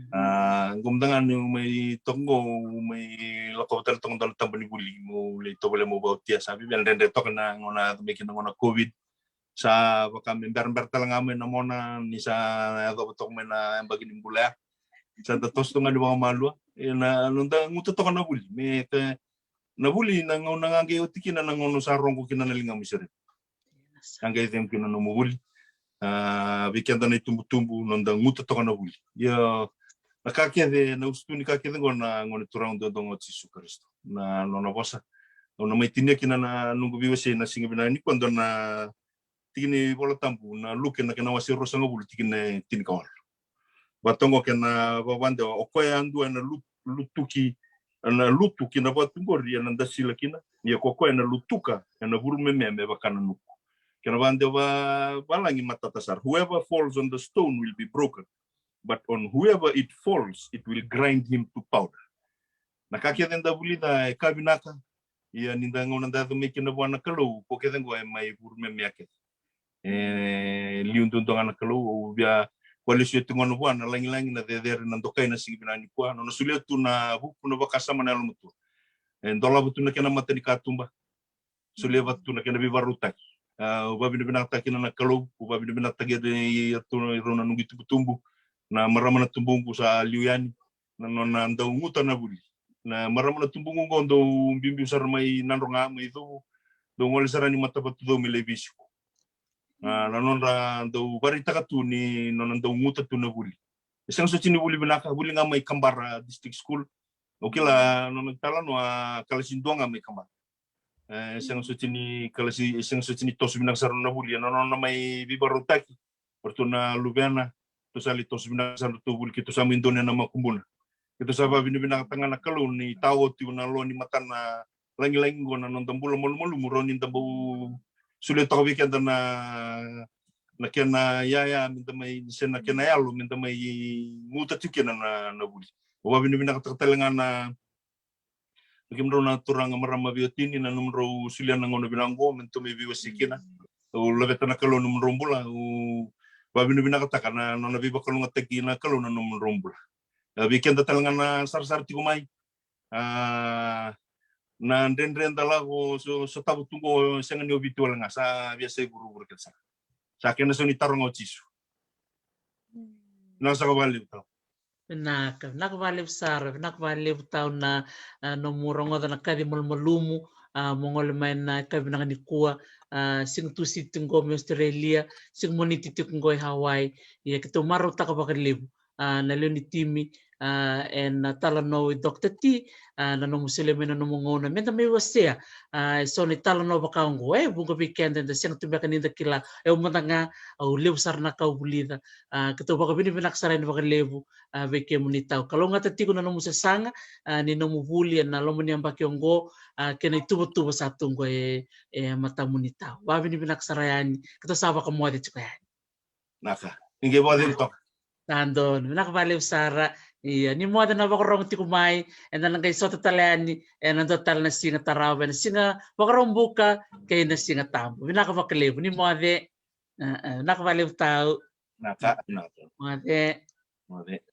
A, qo mada ga niu mai toka qo, au mai lakova tale toka dua na taba ni vuli, meu lai tovolea meu vakaotia, sa via dredre toka na gauna yaco mai kina na gauna COVID. Sa vaka me berabera tale ga mai na mona ni sa yacova toka mai na yabaki ni bula ya. Sa da toso toka ga ni vakamalua. E na noda guta toka na vuli. Me ka, na vuli na gauna ga qai oti kina na gauna sa rogo kina na ligamu i Sereni. Sa qai cegu kina nomu vuli. A, vei keda na itubutubu, noda guta toka na vuli. Ia, Na ka kece, na usutu ni ka kece qo na Gone Turaga duadua ga o Jisu Karisito. Na nona vosa. Au na mai tinia kina na noqu veiwasei na siga vinaka nikua, dua na tiki ni Vola Tabu, na Luke na kena wase ruasagavulu, tiki ni tinikawalu. Vata qo kena vakadewa, o koya yadua ena lu-, lutuki, ena lutu ki na vatu qori ena dasila kina, ia ko koya ena lutuka ena vurumemea me vaka na nuku. Kena vakadewa va-, valagi matata sara. Whoever falls on the stone will be broken, but on whoever it falls, it will grind him to powder. Na ka kece da vulica e ka vinaka, ia ni da gauna da yaco mai kina vua na Kalou, ko kece qo e mai vurumemea kece. E liu duadua ga na Kalou, au via vakalesuya tiko gona vua na lagilagi, na cecere, na dokai na siga vinaka nikua, nona solia tu na vuku, na vakasama, na yalomatua. E dolava tu na kena mata ni katuba. Solia vata tu na kena veivakarautaki. A, au vavinavinakataka kina na Kalou, au vavinavinakataka kina i, i, tu, i rau na noqu itubutubu, na marama na tubuqu sa liu yani, na nona dau guta na vuli. Na marama na tubuqu qo dau biubiu sara mai Nadroga, mai Covu, dau gole sara ni Matavatucau me lai veisiko. A, na nodra dau vakaraitaka tu ni nona dau guta tu na vuli. E sega soti ni vuli vinaka, vuli ga mai Kabara District School. Au kila nona italanoa, a kalasi dua ga mai Kabara. E sega soti ni kalasi, e sega soti ni toso vinaka sara na vuli, ena nona mai veivakarautaki. O ratou na luvena, ratou sa lai toso vinaka sara na ratou vuli, keitou sa mai donuya na makubuna. Keitou sa vavinavinakataka ga na Kalou ni tawa oti na lo ni matana lagilagi qo na noda bula malumalumu, rawa ni da bau solia toka vei keda na, na kena yaya, me da mai, se na kena yalo, me da mai guta tiko kina na, na vuli. Au vavinavinakataka tale ga na na kemudrau na turaga marama veiwatini, na nomudrau solia na gauna vinaka qo me datou mai veiwasei kina. Au laveta na Kalou nomudrau bula, au vavinavinakataka na nona veivakalougatataki na Kalou na nomudrau bula. A, vei keda tale ga na sarasara tiko mai, a, na dredre da lako so, sotava tu qo, sega ni oviti wale ga, sa via sa i vuravura kece sara. Sa kena sau ni taro ga o Jisu. Na sa ka vakalevu tau. Vinaka, vinaka vakalevu sara, vinaka vakalevu tau na, a, nomu rogoca na kaci malumalumu, a, mo gole mai na ka vinaka nikua, a, siga Tusiti qo mai Australia, siga Moniti tiko qo e Hawaii, ia keitou marautaka vakalevu, a, na lewe ni timi, a, ena talanoa i Doctor T, a, na nomu solia mai na nomu gauna me da mai wasea, a, e so na italanoa vaka oqo, e vuqa vei keda eda sega tu beka ni da kila, e au mada ga, au levu sara na ka au vulica, a, keitou vakavinavinaka sara yani vakalevu, a, vei kemuni tau. Kalougata tiko na nomu sasaga, a, ni nomu vuli ena loma ni yabaki oqo, a, kei na ituvatuva sa tu qo e, e matamuni tau. Vakavinavinaka sara yani, keitou sa vakamoce tiko yani. Naka. Ni qai vakacegu toka. Sa donu, vinaka vakalevu sara. Ia, ni moce na vakarogo tiko mai, eda na qai sota tale yani ena dua tale na siga tarava, ena siga Vakaraubuka kei na Siga Tabu. Vinaka vakalevu, ni moce. A, a, vinaka vakalevu tau. Naka, naka. Moce. Moce.